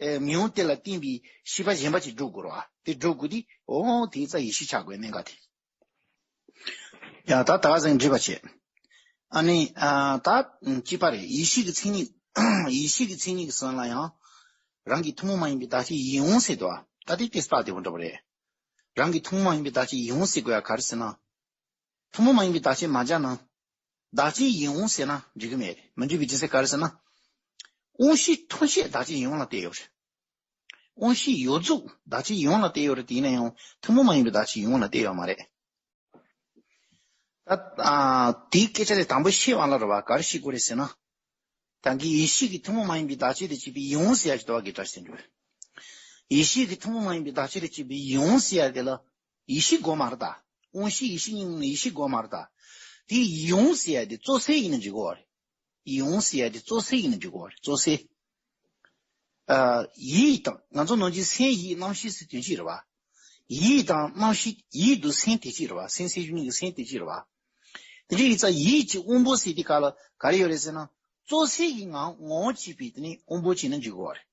ཨེ་མིག་ཡོང་གཏད་ལ་བརྟེན་པའི་ཤེས་པ་གཞན་པ་ཅིག་སྒྲུབ་དགོས་རེད་བ། དེ་སྒྲུབ་དགོས་དུས། འོ་དེ་ཙང་ཡིད་ཤེས་ཆགས་དགོས་གནད་འགག་དེ། ཡ་ད་ད་ག་ཟེར་འགྲིག་པ་བྱེད། ཨ་ནི་ཨ་ད་གཅིག་པ་རེད། ཡིད་ཤེས་ཀྱི་མཚན་ཉིད། ཡིད་ཤེས་ཀྱི་མཚན་ཉིད་ཀྱི་སོན་ལ་ཡང་རང་གི་ཐུན་མོང་མ་ཡིན་པའི་དག་ཆ་ཡིད་འོང་ཟེར་འདུག་བ། ད་དེ་དེ་སྟག་དེ་བོ་འདྲ་པོ་རེད། རང་གི་ཐུན་མོང་མ་ཡིན་པའི་དག་ཆ་ཡིད་འོང་ཟེར་དགོས་ཡ་ག་རེ་ཟེར་ན། ཐུན་མོང་མ་ཡིན་པའི་དག་ཆ་མ་སྦྱར་ན། དག་ཆ་ཡིད་འོང་ཟེར་ན་འགྲིག་གི་མེད། མི་འགྲིག་པའི་རྒྱུ་མཚན་ག་རེ་ཟེར་ན། དབང་ཤེས་ཐོགས་ཤེས་དག་ཆ་ཡིད་འོང་ལ་གཏད་ཡོད་རེད། དབང་ཤེས་ཡོད་རྫོགས་དག་ཆ་ཡིད་འོང་ལ་གཏད་ཡོད་རེད། དེ་ཡིན་ན་ཡང་ཐུན་མོང་མ་ཡིན་པའི་དག་ཆ་ཡིད་འོང་ལ་གཏད་ཡོད་མ་རེད། ད་ཨ་དེའི་སྐད་ཆ་དེ་དང་པོ་ཤེས་པ་ལ་རེད་བ། ག་རེ་ཤེས་དགོས་རེད་ཟེར་ན། ད་གིན་ཡིད་ཤེས་ཀྱི་ཐུན་མོང་མ་ཡིན་པའི་དག་ཆ་དང་བཅས་པའི་ཡིད་འོང་ཟེར་ཡ་ཞིག་འདུག་བ། གི་ད་ཟེར་འགྲོ། ཡིད་ཤེས་ཀྱི་ཐུན་མོང་མ་ཡིན་པའི་དག་ཆ་དང་བཅས་པའི་ཡིད་འོང་ཟེར་ཡ་དེ་ལ་ཡིད་ཤེས་དགོས་མ་རེད་ད། དབང་ཤེས་ཡིད་ཤེས་གཉིས་ནི་ཡིད་ཤེས་དགོས་མ་རེད་ད། དེ་ཡིད་འོང་ཟེར་ཡ་དེ་གཙོ་སེལ་ཡིན་ན་འགྲིག་གི་ཡོད་རེད། ཡིད་འོང་ཟེར་ཡ་དེ་གཙོ་སེལ་ཡིན་ན་འགྲིག་གི་ཡོད་རེད། གཙོ་སེལ། ཨ་ཡིད་དང་། ང་ཚོ་ནང་བཞིན་སེམས་ཡིད་རྣམ་ཤེས་སུ་དོན་གཅིག་རེད་བ། ཡིད་དང་རྣམ་ཤེས། ཡིད་དང་སེམས་དོན་གཅིག་རེད་བ། སེམས་སེམས་བྱུང་གཉིས་ཀྱི་སེམས་དོན་གཅིག་རེད་བ། དེ་འདྲ་ཡིན་ཙང་ཡིད་ཀྱི་དབང་པོ་ཟེར་དུས་སྐབས་ལ་ག་རེ་ཡོད་རེད་ཟེར་ན། གཙོ་སེལ་གྱི་ངང་ངོ་བོ་གཅིག་པའི་དེ་ནི་དབང་པོ་གཅིག་ན་འཇུག་གི་ཡོད་རེད།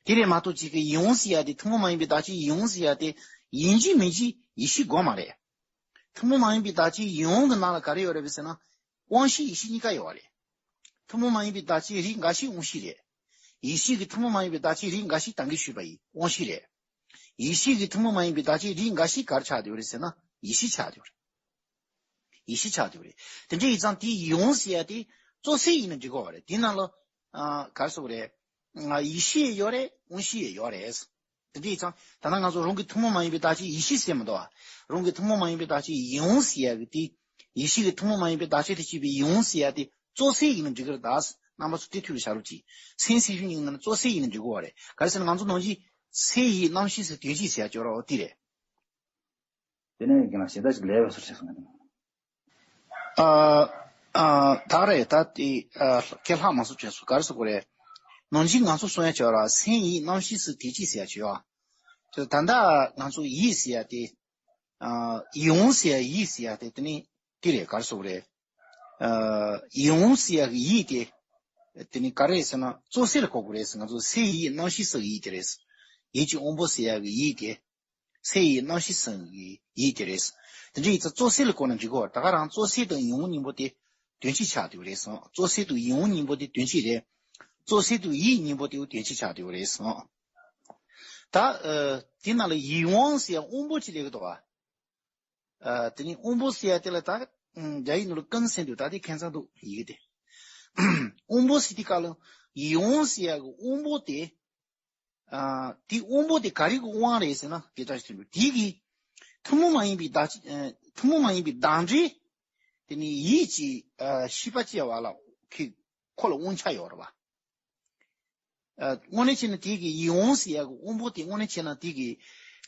དེ་རེད་མ་གཏོགས་གཅིག་གི་ཡིད་འོང་ཟེར་ཡ་དེ། ཐུན་མོང་མ་ཡིན་པའི་དག་ཆ་ཡིད་འོང་ཟེར་ཡ་དེ་ཡིན་གཅིག་མིན་གཅིག་ཡིད་ཤེས་དགོས་མ་རེད། ཐུན་མོང་མ་ཡིན་པའི་དག་ཆ་ཡིད་འོང་གི་ནང་ལ་ག་རེ་ཡོད་རེད་ཟེར་ན། དབང་ཤེས་ཡིད་ཤེས་གཉིས་ཀ་ཡོད་རེད། ཐུན་མོང་མ་ཡིན་པའི་དག་ཆའི་རིགས་འགའ་ཞིག་དབང་ཤེས་རེད། ཡིད་ཤེས་ཀྱི་ཐུན་མོང་མ་ཡིན་པའི་དག་ཆའི་རིགས་འགའ་ཞིག་ད་གིན་ཞུས་པ་ཡི་དབང་ཤེས་རེད། ཡིད་ཤེས་ཀྱི་ཐུན་མོང་མ་ཡིན་པའི་དག་ཆའི་རིགས་འགའ་ཞིག་ག་རེ་ཆགས་བསྡད་ཡོད་རེད་ཟེར་ན། ཡིད་ཤེས་ཆགས་བསྡད་ཡོད་རེད། ཡིད་ཤེས་ཆགས་བསྡད་ཡོད་རེད། དེ་འདྲ་ཡིན་ཙང་དེ་ཡིད་འོང་ཟེར་ཡ་དེ་གཙོ་སེལ་ཡིན་ན་འགྲིག་གི་ཡོད་རེད། དེ་ནང་ལ་ཨ་ག་རེ་ཟེར་དགོས་རེད། ཨ་ཡིད་ཤེས་ཡོད་རེད། དབང་ཤེས་ཡོད་རེད། དེ་འདྲ་ཡིན་ཙང་ད་ལྟ་ང་ཚོ་རང་གི་ཐུན་མོང་མ་ཡིན་པའི་དག་ཆ་ཡིད་ཤེས་ཟེར་མི་འདུག་བ། རང་གི་ཐུན་མོང་མ་ཡིན་པའི་དག་ཆ་ཡིད་འོང་ཟེར་ཡ་གི་དེ། ཡིད་ཤེས་ཀྱི་ཐུན་མོང་མ་ཡིན་པའི་དག་ཆ་དང་བཅས་པའི་ཡིད་འོང་ཟེར་ཡ་དེ་གཙོ་སེལ་ཡིན་ན་འགྲིག་གི་རེད་ད། རྣམ་པ་ཚོ་དེ་ཐུགས་ལ་བཞག་རོགས་གྱིས། སེམས་སེམས་བྱུང་གཉིས་ཀྱི་ནང་ནས་གཙོ་སེལ་ཡིན་ན་འགྲིག་གི་ཡོད་རེད། ག་རེ་ཟེར་ན་ང་ཚོ་ནང་བཞིན་སེམས་ཡིད་རྣམ་ཤེས་སུ་དོན་གཅིག་ཟེར་ཡ་སྐྱོ་རོགས་དེ་རེད། དེ་ནས་རྒན་ལགས་གཞན་དག་ཅིག་ལས་པ་སོར་བྱས་སོང་ངས། ཨ་ཨ་ད་རེད་ད་དེ་ཨ་སྐད་ལྷག་མ་སོང་བྱས་སོང་། ག་རེ་ཟེར་དགོས་རེད། ནང་བཞིན་ང་ཚོ་གསུང་ཡ་བྱས་ར། སེམས་ཡིད་རྣམ་ཤེས་སུ་དོན་གཅིག་ཟེར་ཡ་བྱས་ཡོད། ད་ལྟ་ང་ཚོ་ཡིད་ཟེར་ཡ་དེ། ཨ་ཡིད་འོང་ཟེར་ཡ་ཡིད་ཟེར་ཡ་དེ་དེ་ནི་དེ་རེད། ག་རེ་ཟེར་དགོས་རེད། ཨ་ཡིད་འོང་ཟེར་ཡ་གི་ཡིད་དེ། དེ་ནི་ག་རེ་ཟེར་ན་གཙོ་སེལ་ལ་གོ་དགོས་རེད་ཟེར། ང་ཚོ་སེམས་ཡིད་རྣམ་ཤེས་སུ་ཡིད་དེ་རེད། ཡིད་ཀྱི་དབང་པོ་ཟེར་ཡ་གི་ཡིད་དེ། སེམས་ཡིད་རྣམ་ཤེས་སུ་ཡིད་དེ་རེད། དེ་འདྲ་ཡིན་ཙང་གཙོ་སེལ་ལ་གོ་ན་འགྲིག་གི་ཡོད་རེད། ད་ག་རང་གཙོ་སེལ་དང་ཡིད་འོང་གཉིས་པོ་དེ་དོན་གཅིག་ཆགས་བསྡད་ཡོད་རེད་ཟེར། གཙོ་སེལ་དང་ཡིད་འོང་གཉིས་པོ་དེ་དོན་གཅིག་རེད། གཙོ་སེལ་དང་ཡིད་གཉིས་པོ་དེ་དོན་གཅིག་ཆགས་བསྡད་ཡོད་རེད་ཟེར། ད་ཨ་དེ་ནང་ལ་ཡིད་དབང་ཟེར་ཡ་དབང་པོ་གཅིག་སླེབས་ཀྱི་འདུག་བ། ཨ་དེ་ནི་དབང་པོ་ཟེར་ཡ་དེ་ལ་ད་ཨ་རྒྱ་ཡིག་ནང་ལ་ཀུན་ཟེར་འདུག་ད་དེ་ཁྱད་མཚར་འདུག་ཡི་གེ་དེ། དབང་པོ་ཟེར་དུས་སྐབས་ལ་ཡིད་དབང་ཟེར་ཡ་གི་དབང་པོ་དེ། ཨ་དེ་དབང་པོ་དེ་ག་རེ་གི་དབང་རེད་ཟེར་ན། དེ་ལྟར་ཞིག་དེ་གི་ཐུན་མོང་མ་ཡིན་པའི་བདག་ཨ་ཐུན་མོང་མ་ཡིན་པའི་བདག་འབྲས། དེ་ནི་ཡིད་ཀྱི་ཨ་ཤེས་པ་སྐྱེ་བ་ལ་ཁོ་ཁོ་ལ་དབང་ཆ་ཡོད་རེད་བ། ཨ་དངོས་གནས་བྱས་ན་དེ་གི་ཡིད་དབང་ཟེར་ཡ་གི་དབང་པོ་དེ་དངོས་གནས་བྱས་ན་དེ་གི་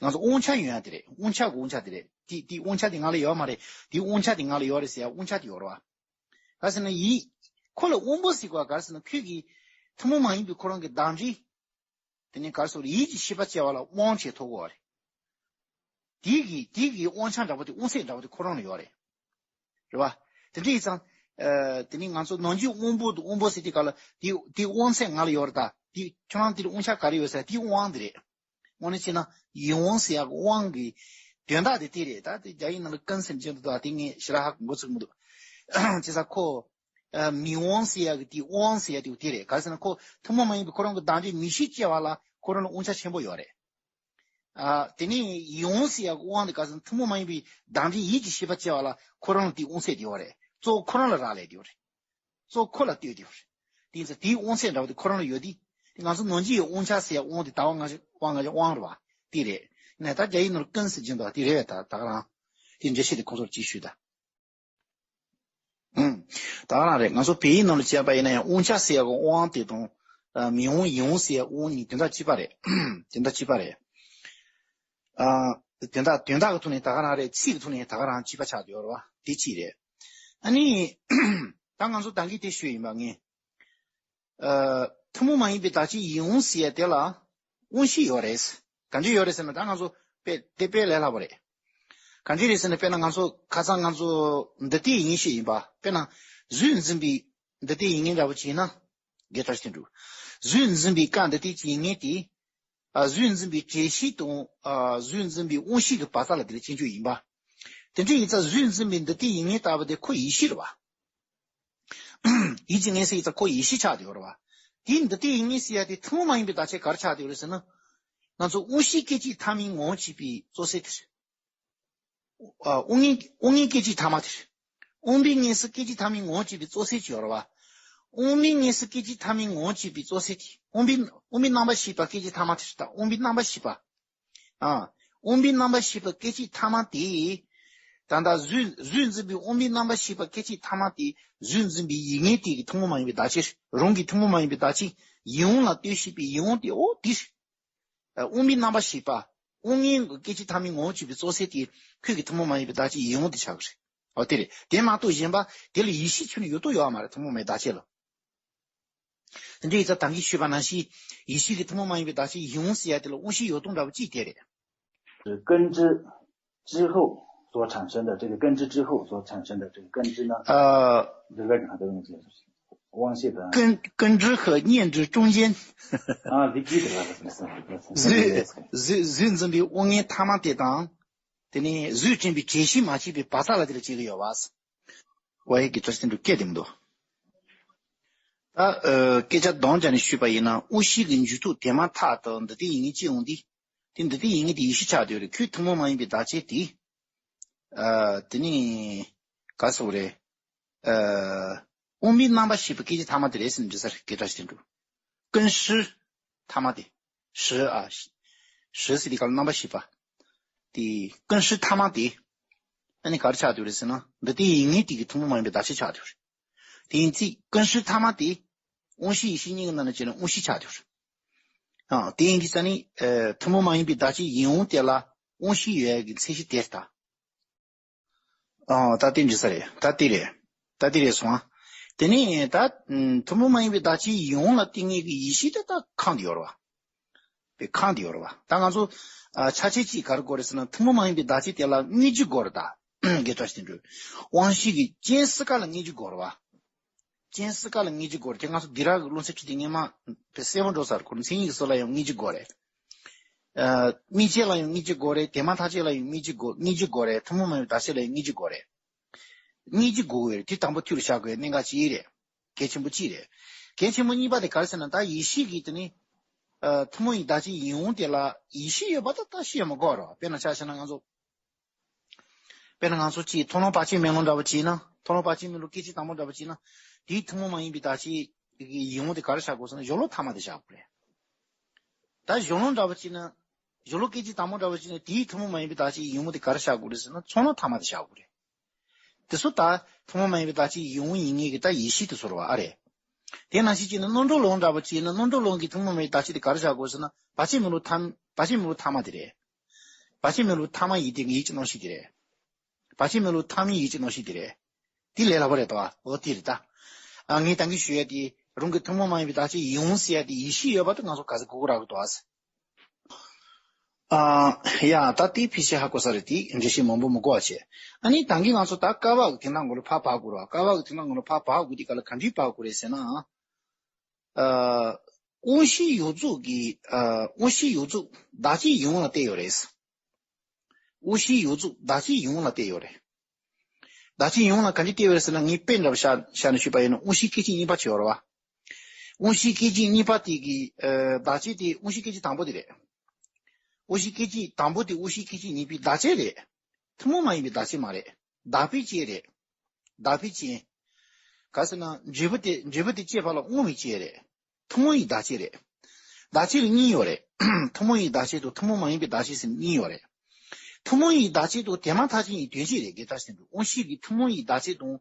ང་ཚོ་དབང་ཆ་ཡོད་ཡ་དེ་རེད། དབང་ཆ་གི་དབང་ཆ་དེ་རེད། དེ་དེ་དབང་ཆ་དེ་ང་ལ་ཡོད་མ་རེད། དེ་དབང་ཆ་དེ་ང་ལ་ཡོད་རེད་ཟེར་ཡ་དབང་ཆ་དེ་ཡོད་རེད་བ། ག་རེ་ཟེར་ན་ཡིད། ཁོ་ལ་དབང་པོ་ཟེར་དགོས་པ་ག་རེ་ཟེར་ན་ཁོས་གི་ཐུན་མོང་མ་ཡིན་པའི་ཁོ་རང་གི་བདག་འབྲས། དེ་ནས་ག་རེ་ཟེར། ཡིད་ཀྱི་ཤེས་པ་སྐྱེ་བ་ལ་དབང་བྱེད་ཐུབ་དགོས་པ་རེད། དེ་གི་དེ་གི་དབང་ཆ་འདྲ་པོ་དེ་དབང་ཚད་འདྲ་པོ་དེ་ཁོ་རང་ལ་ཡོད་རེད། རེད་བ། དེ་འདྲ་ཡིན་ཙང་། ཨ་དེ་ནི་ང་ཚོ་ནང་བཞིན་དབང་པོ་དང་དབང་པོ་ཟེར་དུས་སྐབས་ལ་དེ་དེ་དབང་ཚད་ང་ལ་ཡོད་རེད་ད། དེ་ཁྱོད་རང་དེར་དབང་ཆ་ག་རེ་ཡོད་ཟེར་དེ་དབང་དེ་རེད། དངོས་གནས་བྱས་ན་ཡིད་དབང་ཟེར་ཡག་གི་དབང་གི་དོན་དག་དེ་དེ་རེད། ད་དེ་རྒྱ་ཡིག་ནང་ལ་ཀུན་ཟེར་གྱི་འདུག་ད་དེ་ངས་ཞེ་དྲག་ཧ་གོ་ཚུགས་མི་འདུག་བྱས་ཙང་ཁོ། ཨ་མིག་དབང་ཟེར་ཡག་གི་དེ་དབང་ཟེར་ཡག་དེ་དེ་རེད། ག་རེ་ཟེར་ན་ཁོ་ཐུན་མོང་མ་ཡིན་པའི་ཁོ་རང་གི་བདག་འབྲས་མིག་ཤེས་སྐྱེ་བ་ལ་ཁོ་རང་ལ་དབང་ཆ་ཆེན་པོ་ཡོད་རེད། ཨ་དེ་ནས་ཡིད་དབང་ཟེར་ཡག་གི་དབང་དེ་ག་རེ་ཟེར་ན་ཐུན་མོང་མ་ཡིན་པའི་བདག་འབྲས་ཡིད་ཀྱི་ཤེས་པ་སྐྱེ་བ་ལ་ཁོ་རང་ལ་དེ་དབང་ཚད་དེ་ཡོད་རེད། གཙོ་བོ་ཁོ་རང་ལ་རག་ལས་དེ་ཡོད་རེད། གཙོ་ཁོ་ལ་ལྟོས་ཏེ་ཡོད་རེད། དེ་ཡིན་ཙང་དེའི་དབང་ཚད་འདྲ་བོ་དེ་ཁོ་རང་ལ་ཡོད་དེ། དེ་ང་ཚོ་ནང་ཆོས་ཡི་དབང་ཆ་ཟེར་ཡ་དབང་དེ་ད་དབང་ང་ཞིག་དབང་ང་ཞིག་དབང་རེད་བ། དེ་རེད། ནས་ད་རྒྱ་ཡིག་ནང་ལ་ཀུན་ཟེར་གྱིན་འདུག་དེ་རེད་བས། ད་ད་ག་རང་དེ་འགྲེལ་བཤད་དེ་ཁོ་ཚོར་ཅིག་ཞུས་ད། ཨུམ། ད་ག་རང་རེད། ང་ཚོ་བོད་ཡིག་ནང་ལ་བྱས་པ་ཡིན་ན་ཡང་དབང་ཆ་ཟེར་ཡ་གི་དབང་དེ་དང་། ཨ་མིག་དབང་ཡིད་དབང་ཟེར་ཡ་དབང་གཉིས་དོན་དག་གཅིག་པ་རེད། དོན་དག་གཅིག་པ་རེད། ཨ་དོན་དག་དོན་དག་གི་ཐོག་ནས་ད་ག་རང་རེད། ཚིག་གི་ཐོག་ནས་ད་ག་རང་གཅིག་པ་ཆགས་བསྡད་ཡོད་རེད་བ། དེ་གཅིག་རེད། ཨ་ནི། ད་ང་ཚོ་ད་གིན་དེ་ཞུས་ཡིན་པ་ངས། ཨ། ཐུན་མོང་མ་ཡིན་པའི་བདག་ཆོས་ཡིན་འོང་ཟེར་ཡ་དེ་ལ་དབང་ཤེས་ཡོད་རེད། ག་འདྲ་ཡོད་རེད་ཟེར་ན། ད་ང་ཚོ་དཔེ་དེ་དཔེ་ལས་སླ་པོ་རེད། ག་འདྲ་རེད་ཟེར་ན། དཔེར་ན་ང་ཚོ་ཁ་སང་ང་ཚོ་འདི་ལྟའི་ཡིན་ཞེས་ཡིན་པ། དཔེར་ན་གཟུགས་འཛིན་པའི་འདི་ལྟའི་ཡིན་ངེས་འདྲ་པོ་བྱས་ན། དགེ་ཕྲ་ཞིག་འགྲོ། གཟུགས་འཛིན་པའི་སྐབས་འདི་ལྟའི་ཅིག་ཡིན་ངེས་དེ། ཨ། གཟུགས་འཛིན་པའི་དྲན་ཤེས་དང་། ཨ། གཟུགས་འཛིན་པའི་དབང་ཤེས་ཀྱི་བར་མཚམས་ལ་དེ་ལ་ཅན་ཅོ་ཡིན་པ། དེ་འདྲ་ཡིན་ཙང་གཟུགས་འཛིན་པའི་འདི་ལྟའི་ཡིན་ངེས་ལྟ་བུ་དེ་ཁོ་ཡིད་ཤེས་རེད་པ། ཡིད་ཀྱི་ངེས་ཟེར་ཡིན་ཙང་ཁོ་ཡིད་ཤེས་ཆགས་བསྡད་ཡོད་རེད་པ། དེ་འདི་ལྟའི་ཡིན་ངེས་ཟེར་ཡ་དེ་ཐུན་མོང་མ་ཡིན་པའི་བདག་ཆོས་ག་རེ་ཆགས་བསྡད་ཡོད་རེད་ཟེར་ན། ང་ཚོ་དབང་ཤེས་སྐད་ཅིག་ཐ་མའི་ངོ་བོ་བྱས་པའི་རྩོད་ཟེར་དེ་རེད། ཨ། དབང་མངོན། དབང་མངོན་སྐད་ཅིག་ཐ་མ་དེ་རེད། དབང་པོའི་ངོས་སུ་སྐད་ཅིག་ཐ་མའི་ངོ་བོ་བྱས་པའི་རྩོད་ཟེར་ཅིག་ཡོད་རེད་པ། དབང་པོའི་ངོས་སུ་སྐད་ཅིག་ཐ་མའི་ངོ་བོ་བྱས་པའི་རྩོད་ཟེར་དེ། དབང་པོའི། དབང་པོའི་རྣམ་པར་ཤེས་པ་སྐད་ཅིག་ཐ་མ་དེ་རེད། ད་དབང་པོའི་རྣམ་པར་ཤེས་པ། ཨ། དབང་པོའི་རྣམ་པར་ཤེས་པ་སྐད་ཅིག་ཐ་མ་དེ། ད་ལྟ་གཟུགས། གཟུགས་འཛིན་པའི་དབང་པོའི་རྣམ་པར་ཤེས་པ་སྐད་ཅིག་ཐ་མ་དེ། གཟུགས་འཛིན་པའི་ཡིད་ངེས་དེ་གི་ཐུན་མོང་མ་ཡིན་པའི་བདག་ཆོས། རང་གི་ཐུན་མོང་མ་ཡིན་པའི་བདག་ཆོས་ཡིད་དབང་ལ་ལྟོས་ཤེས་པའི་ཡིད་དབང་དེ། འོ་དེ་རེད། ཨ། དབང་པོའི་རྣམ་པར་ཤེས་པ། དབང་མངོན་གྱི་སྐད་ཅིག་ཐ་མའི་ངོ་བོ་བྱས་པའི་རྩོད་ཟེར་དེ། ཁོ་གི་ཐུན་མོང་མ་ཡིན་པའི་བདག་ཆོས་ཡིད་དབང་དེ་ཆགས་ཀྱི་རེད། འོ་དེ་རེད། དེ་མ་གཏོགས་གཞན་པ་དེ་ལ་ཡིད་ཤེས་ཁྱོན་ནས་ཡོད་དོ་ཡོད་མ་རེད། ཐུན་མོང་མའི་བདག་ཆོས་ལ། དེ་འདྲ་ཡིན་ཙང་ད་གིན་ཞུས་པ་ནང་བཞིན་ཡིད་ཤེས་ཀྱི་ཐུན་མོང་མ་ཡིན་པའི་བདག་ཆོས་ཡིད་དབང་ཟེར་ཡ་དེ་ལ་དབང་ཤེས་ཡོད་དོ་འདྲ་པོ་ཅིག་དེ་རེད། 根知之后所产生的这个根知之后所产生的这个根知呢，呃，这个啥东西？妄想的。根根知和念知中间。啊，你记得了，是是是。གཟུགས་གཟུགས་འཛིན་པའི་དབང་མངོན་ཐ་མ་དེ་དང་། དེ་ནས་གཟུགས་ཅན་པའི་དྲན་ཤེས་མ་སྐྱེས་པའི་བར་མཚམས་ལ་དེ་ལ་སྐྱེ་གི་ཡོད་པ། ཝའི་གི་ཏོ་སྟེང་དུ་སྐད་དེ་མི་འདུག་ད་ཨ་སྐད་ཆ་དོན་བྱས་ནས་ཞུས་པ་ཡིན་ན། དབང་ཤེས་ཀྱི་འཇུག་ཐོག་དེ་མ་ཐག་ཏུ་འདི་ལྟའི་ཡིན་ངེས་སྐྱེ་འོང་དུས། དེ་འདི་ལྟའི་ཡིན་ངེས་དེ་ཡིད་ཤེས་ཆགས་བསྡད་ཡོད་རེད། ཁོའི་ཐུན་མོང་མ་ཡིན་པའི་བདག་ཆོས་དེ། ཨ་དེ་ནི་ག་ཟེར་དགོས་རེད། ཨ་དབང་པོའི་རྣམ་པར་ཤེས་པའི་སྐད་ཅིག་ཐ་མ་དེ་རེད་ཟེར་ནས་འདྲི་ས་རེད། སྐད་གྲགས་ཅན་དུ། ཀུན་ཤེས་ཐ་མ་དེ། ཤེས་ཨ། ཤེས་ཟེར་དེ་ག་ལ་རྣམ་པར་ཤེས་པ། དེ་ཀུན་ཤེས་ཐ་མ་དེ། ཨ་ནི་ག་རེ་ཆགས་བསྡད་ཡོད་རེད་ཟེར་ན། འདི་ལྟའི་ཡིན་ངེས་དེ་གི་ཐུན་མོང་མ་ཡིན་པའི་བདག་ཆོས་ཆགས་བསྡད་ཡོད་རེད། དེ་ཡིན་ཙང་ཀུན་ཤེས་ཐ་མ་དེ། དབང་ཤེས་ཡིད་ཤེས་གཉིས་ཀྱི་ནང་ནས་བྱས་ན་དབང་ཤེས་ཆགས་བསྡད་ཡོད་རེད། ཨ་དེ་ཡིན་དུས་ཙང་ནི། ཨ་ཐུན་མོང་མ་ཡིན་པའི་བདག་ཆོས་ཡིད་དབང་དེ་ལ་དབང་ཤེས་ཡོད་ཡ་གི་མཚན་གཞི་དེ་ལྟ། ཨ་ད་དེ་འདྲ་ས་རེད། ད་དེ་རེད། ད་དེ་རེད་སོང་ཨ། དེ་ནས་ད་ཐུན་མོང་མ་ཡིན་པའི་བདག་ཆོས་ཡིད་དབང་ལ་བརྟེན་ངེས་ཀྱི་ཡིད་ཤེས་དེ་ད་ཁེངས་བསྡད་ཡོད་རེད་བ། པའི་ཁེངས་བསྡད་ཡོད་རེད་བ། ད་ང་ཚོ་ཨ་ཆ་ཤས་གཅིག་ག་རེ་དགོས་རེད་ཟེར་ན། ཐུན་མོང་མ་ཡིན་པའི་བདག་ཆོས་དེ་ལ་དངོས་གཞི་དགོས་རེད་ད། དགེ་ཕྲ་ཞིག་འགྲོ། དབང་ཤེས་ཀྱི་རྐྱེན་སུ་ཀ་ལ་དངོས་གཞི་དགོས་རེད་བ། རྐྱེན་སུ་ཀ་ལ་དངོས་གཞི་དགོས་རེད། དེ་ང་ཚོ་དྷི་ར་གི་བློ་འཚབ་ཁྲིད་དེ་སྔོན་མ་པའི་གསལ་པོ་འགྲོ་ཚར། ཁོ་མཚན་ཉིད་ཀྱི་སྲོལ་ལ་ཡང་དངོས་གཞི་དགོས་རེད། ཨ་དམིགས་བཅས་ལ་ཡང་དངོས་གཞི་དགོས་རེད། དེ་མ་ཐག་ཆོད་ལ་ཡང་དངོས་གཞི་དགོས། དངོས་གཞི་དགོས་རེད། ཐུན་མོང་མ་ཡིན་པའི་བདག་ཆོས་ལ་ཡང་དངོས་གཞི་དགོས་རེད། དངོས་གཞི་དགོས་ཀྱི་ཡོད་རེད། དེ་དང་པོ་ཐོག་ལ་བཞག་དགོས་གནད་འགག་གཅིག་རེད། གལ་ཆེན་པོ་གཅིག་རེད། གལ་ཆེན་པོ་གཉིས་པ་དེ་ག་རེ་ཟེར་ན། ད་ཡིད་ཤེས་ཀྱི་དེ་ནི་ཨ་ཐུན་མོང་བའི་བདག་ཆོས་ཡིད་དབང་དེ་ལ་ཡིད་ཤེས་ཡོད་པ་ད་ལྟ་བཤད་མི་དགོས་རེད། དཔེར་ན་ཆ་བཞག་ན་ང་ཚོ། དཔེར་ན་ང་ཚོ་གཅིག་མཐོང་ལམ་བར་ཆད་མེད་ལམ་འདྲ་པོ་བྱས་ན། མཐོང་ལམ་བར་ཆད་མེད་ལམ་སྐད་ཅིག་དང་པོ་འདྲ་པོ་བྱས་ན། དེའི་ཐུན་མོང་མ་ཡིན་པའི་བདག་ཆོས་ཀྱི་ཡིད་དབང་དེ་ག་རེ་བཞག་དགོས་ཟེར་ན། གཞལ་ལུགས་ཐ་མ་དེ་བཞག་དགོས་རེད། ད་གཞལ་ལུགས་འདྲ་པོ་བྱས་ན། གཞལ་ལུགས་སྐད་ཅིག་དང་པོ་འདྲ་པོ་བྱས་ན། དེའི་ཐུན་མོང་མ་ཡིན་པའི་བདག་ཆོས་ཡིད་དབང་དེ་ག་རེ་བཞག་དགོས་རེད་ཟེར་ན། ཚོགས་ལམ་ཐ་མ་དེ་བཞག་དགོས་རེད། དེ་ཚོ་ད་ཐུན་མོང་མ་ཡིན་པའི་བདག་ཆོས་ཡིད་དབང་ཡིན་ངེས་ཀྱི་ད་ཡིད་ཤེས་དེ་ཚོ་རེད་བ། ཨ་རེད། དེ་ནང་བཞིན་བྱས་ན་རྣམ་གྲོལ་ལམ་འདྲ་པོ་བྱས་ན། རྣམ་གྲོལ་ལམ་གྱི་ཐུན་མོང་མ་ཡིན་པའི་བདག་ཆོས་དེ་ག་རེ་བཞག་དགོས་ཟེར་ན། བར་ཆད་མེད་ལམ་ཐ། བར་ཆད་མེད་ལམ་ཐ་མ་དེ་རེད། བར་ཆད་མེད་ལམ་ཐ་མ་ཡིན་དེ་ངེས་ཀྱི་རྣམ་ཤེས་དེ་རེད། བར་ཆད་མེད་ལམ་ཐ་མའི་ཡིད་ཀྱི་རྣམ་ཤེས་དེ་རེད། དེ་ལས་སླ་པོ་རེད་དོ། འོ་དེ་རེད་ད། ཨ་ངས་ད་གིན་ཞུ་ཡ་དེ། རང་གི་ཐུན་མོང་མ་ཡིན་པའི་བདག་ཆོས་ཡིད་དབང་ཟེར་ཡ་དེ་ཡིད་ཤེས་ཡོད་པ་དེ་ང་ཚོ་ག་ཚོད་གོ་གི་རག་གི་འདུག་ཨ། ཨ་ཡ་ད་དེ་ཕལ་ཆེར་ཧ་གོ་ས་རེད། དེ་འགྲེལ་བཤད་མང་པོ་མི་དགོས་པ་བྱས། ཨ་ནི་ད་གིན་ང་ཚོ་ད་ཀ་བ་གི་དོན་དག་ངོ་ལ་ཕར་བབས་དགོས་རེད་བ། ཀ་བ་གི་དོན་དག་ངོ་ལ་ཕར་བབས་དགོས་དུས་ག་ལ་ག་འདྲས་བབས་དགོས་རེད་ཟེར་ན། ཨ་དབང་ཤེས་ཡོངས་རྫོགས་ཀྱི། ཨ་དབང་ཤེས་ཡོངས་རྫོགས་བདག་ཆོས་ཡིད་དབང་ལ་བལྟས་ཡོད་རེད། དབང་ཤེས་ཡོངས་རྫོགས་བདག་ཆོས་ཡིད་དབང་ལ་བལྟས་ཡོད་རེད། བདག་ཆོས་ཡིད་དབང་ལ་ག་འདྲས་བལྟས་ཡོད་རེད་ཟེར་ན། ངས་དཔེ་འདྲ་པོ་བཞག་བཞག་ནས་ཞུས་པ་ཡིན་ན། དབང་ཤེས་སྐད་ཅིག་གཉིས་པ་ཅིག་ཡོད་རེད་བ། དབང་ཤེས་སྐད་ཅིག་གཉིས་པ་དེ་གི་ཨ་བདག་ཆོས་དེ་དབང་ཤེས་སྐད་ཅིག་དང་པོ་དེ་རེད། དབང་ཤེས་སྐད་ཅིག་དང་པོ་དེ་དབང་ཤེས་སྐད་ཅིག་གཉིས་པའི་བདག་ཆོས་རེད། ཐུན་མོང་མ་ཡིན་པའི་བདག་ཆོས་མ་རེད། བདག་པོའི་རྐྱེན་རེད། བདག་པོའི་རྐྱེན། ག་ཟེར་ན་འབྲས་བུ་དེ། འབྲས་བུ་དེ་སྐྱེད་པ་ལ་དབང་བའི་རྐྱེན་རེད། ཐུན་མོང་བའི་བདག་ཆོས་རེད། བདག་ཆོས་ལ་གཉིས་ཡོད་རེད། ཐུན་མོང་བའི་བདག་ཆོས་དང་ཐུན་མོང་མ་ཡིན་པའི་བདག་ཆོས་ཟེར་གཉིས་ཡོད་རེད། ཐུན་མོང་བའི་བདག་ཆོས་དང་དེ་མ་ཐག་ཆོད་ཡིན་དོན་གཅིག་རེད། དགེ་ལྟར་ཟེར་འདུག་དབང་ཤེས་ཀྱི་ཐུན་མོང་བའི་བདག་ཆོས་དང་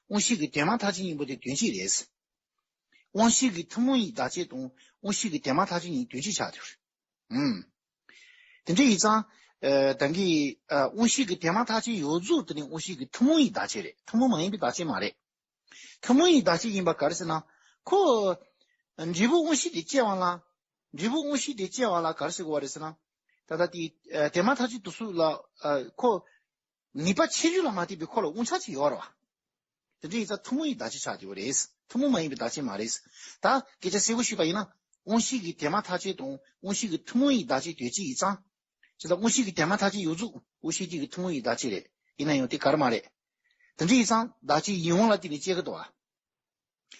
དབང་ཤེས་ཀྱི་དེ་མ་ཐག་ཆོད་ཡིན་པོ་དེ་དོན་གཅིག་རེད། དབང་ཤེས་ཀྱི་ཐུན་མོང་བའི་བདག་ཆོས་དང་དབང་ཤེས་ཀྱི་དེ་མ་ཐག་ཆོད་ཡིན་དོན་གཅིག་ཆགས་ཐུབ། ཨུམ། དེ་འདྲ་ཡིན་ཙང་། ཨ་ད་གིན་ཨ་དབང་ཤེས་ཀྱི་དེ་མ་ཐག་ཆོད་ཡོངས་རྫོགས་དེ་ནི་དབང་ཤེས་ཀྱི་ཐུན་མོང་བའི་བདག་ཆོས་རེད། ཐུན་མོང་མ་ཡིན་པའི་བདག་ཆོས་མ་རེད། ཐུན་མོང་བའི་བདག་ཆོས་ཡིན་པ་ག་རེ་ཟེར་ན། ཁོ། འབྲས་བུ་དབང་ཤེས་དེ་སྐྱེ་བ་ལ། འབྲས་བུ་དབང་ཤེས་དེ་སྐྱེ་བ་ལ་ག་རེ་ཟེར་དགོས་པ་རེད་ཟེར་ན། ད་ལྟ་དེ་ཨ་དེ་མ་ཐག་ཆོད་དུ་སུ་ལ་ཨ་ཁོ་ནུས་པ་ཆེ་ཤོས་ལ་མ་ལྟོས་པའི་ཁོ་ལ་དབང་ཆ་ཅིག་ཡོད་རེད་བ། དེ་འདྲ་ཡིན་ཙང་ཐུན་མོང་བའི་བདག་ཆོས་ཆགས་བསྡད་པ་རེད། ཐུན་མོང་མ་ཡིན་པའི་བདག་ཆོས་མ་རེད། ད་སྐད་ཆ་གསལ་པོ་ཞུས་པ་ཡིན་ན། དབང་ཤེས་ཀྱི་དེ་མ་ཐག་ཆོད་དང་དབང་ཤེས་ཀྱི་ཐུན་མོང་བའི་བདག་ཆོས་དོན་གཅིག་ཡིན་ཙང་། ཅི་ལྟར་དབང་ཤེས་ཀྱི་དེ་མ་ཐག་ཆོད་ཡོད་ཚུལ་དབང་ཤེས་གཅིག་གི་ཐུན་མོང་བའི་བདག་ཆོས་རེད། ཡིན་ན་ཡང་དེ་ག་རེ་མ་རེད། དེ་འདྲ་ཡིན་ཙང་བདག་ཆོས་ཡིད་དབང་ལ་བརྟེན་ནས་སྐྱེ་གི་འདུག་བ།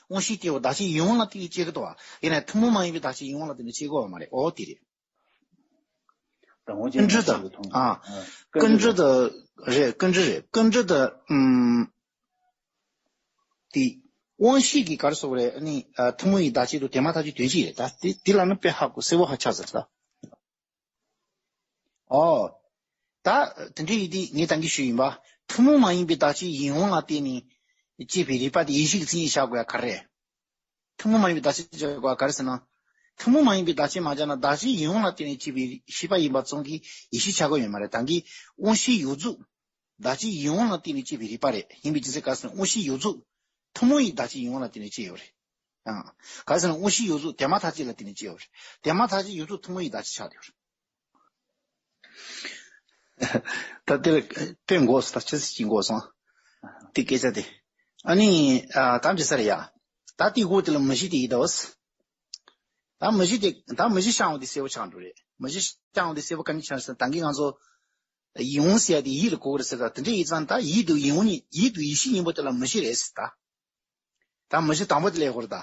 དབང་ཤེས་སྐྱེ་བ་བདག་ཆོས་ཡིད་དབང་ལ་བརྟེན་ནས་སྐྱེ་གི་འདུག་བ། ཡིན་ན་ཐུན་མོང་མ་ཡིན་པའི་བདག་ཆོས་ཡིད་དབང་ལ་བརྟེན་ནས་སྐྱེ་དགོས་པ་མ་རེད། འོ་དེ་རེད། ཀུན་འདྲི་དང་། ཨ། ཀུན་འདྲི་དང་། རེད། ཀུན་འདྲི་རེད། ཀུན་འདྲི་དང་། ཨུམ། དེ། དབང་ཤེས་ཀྱི་ག་རེ་ཟེར་དགོས་རེད། ཨ་ནི་ཨ་ཐུན་མོང་བའི་བདག་ཆོས་དང་དེ་མ་ཐག་ཆོད་དོན་གཅིག་རེད། ད་དེ་དེ་ལ་ནི་དཔེ་ཧ་གོ་གསལ་པོ་ཧ་ཆགས་ཟེར་ད། ཨོ། ད་དེ་འདྲ་ཡིན་དུས་ངས་ད་གིན་ཞུས་ཡིན་པ། ཐུན་མོང་མ་ཡིན་པའི་བདག་ཆོས་ཡིད་དབང་ལ་བརྟེན་ནས་སྐྱེས་པའི་རིག་པ་དེ་ཡིད་ཤེས་ཀྱི་མཚན་ཉིད་བཞག་དགོས་ཡ་ག་རེ་རེད། ཐུན་མོང་མ་ཡིན་པའི་བདག་ཆོས་བཞག་དགོས་ཡ་ག་རེ་ཟེར་ན། ཐུན་མོང་མ་ཡིན་པའི་བདག་ཆོས་མ་བཞག་ན་བདག་ཆོས་ཡིད་དབང་ལ་བརྟེན་ནས་སྐྱེས་པའི་ཤེས་པ་ཡིན་པ་ཙམ་གྱིས་ཡིད་ཤེས་ཆགས་ཀྱི་ཡོད་མ་རེད། ད་གིན་དབང་ཤེས་ཡོད་ཚུལ། བདག་ཆོས་ཡིད་དབང་ལ་བརྟེན་ནས་སྐྱེས་པའི་རིག་པ་རེད། ཡིན་པའི་རྒྱུ་མཚན་ག་རེ་ཟེར་ན་དབང་ཤེས་ཡོད་ཚུལ། ཐུན་མོང་བའི་བདག་ཆོས་ཡིད་དབང་ལ་བརྟེན་ནས་སྐྱེས་ཡོད་རེད། ཨང་། ག་རེ་ཟེར་ན་དབང་ཤེས་ཡོད་ཚུལ་དེ་མ་ཐག་ཆོད་ལ་བརྟེན་ནས་སྐྱེས་ཡོད་རེད། དེ་མ་ཐག་ཆོད་ཡོད་ཚུལ་ཐུན་མོང་བའི་བདག་ཆོས་ཆགས་བསྡད་ཡོད་རེད། ད་དེ་ལ་དཔེ་འགོག་སོང་། ད་ཆི་ཟིག་ཅིག་འགོག་སོང་། དེ་སྐད་ཆ་དེ། ཨ་ནི་ཨ་ད་འདྲི་ས་རེད་ཡ། ད་དེ་འགོག་དེ་ལ་མུ་བཞི་དེ་ཡིན་ད་བ། ད་མུ་བཞི་དེ་ད་མུ་བཞི་བཤད་འོང་དེ་གསལ་པོ་ཆགས་འགྲོ་རེད། མུ་བཞི་བཤད་འོང་དེ་གསལ་པོ་ག་འདྲ་ཆགས་ཟེར་ན། ད་གིན་ང་ཚོ་ཡིད་དབང་ཟེར་ཡ་དེ་ཡིད་ལ་གོ་གི་རེད་ཟེར། ད་དེ་འདྲ་ཡིན་ཙང་ད་ཡིད་དང་ཡིད་དབང་གཉིས། ཡིད་དང་ཡིད་ཤེས་གཉིས་པོ་དེ་ལ་མུ་བཞི་རེད་ཟེར་ད། ད་མུ་བཞི་དང་པོ་དེ་ལ་ཡོད་རེད་ད།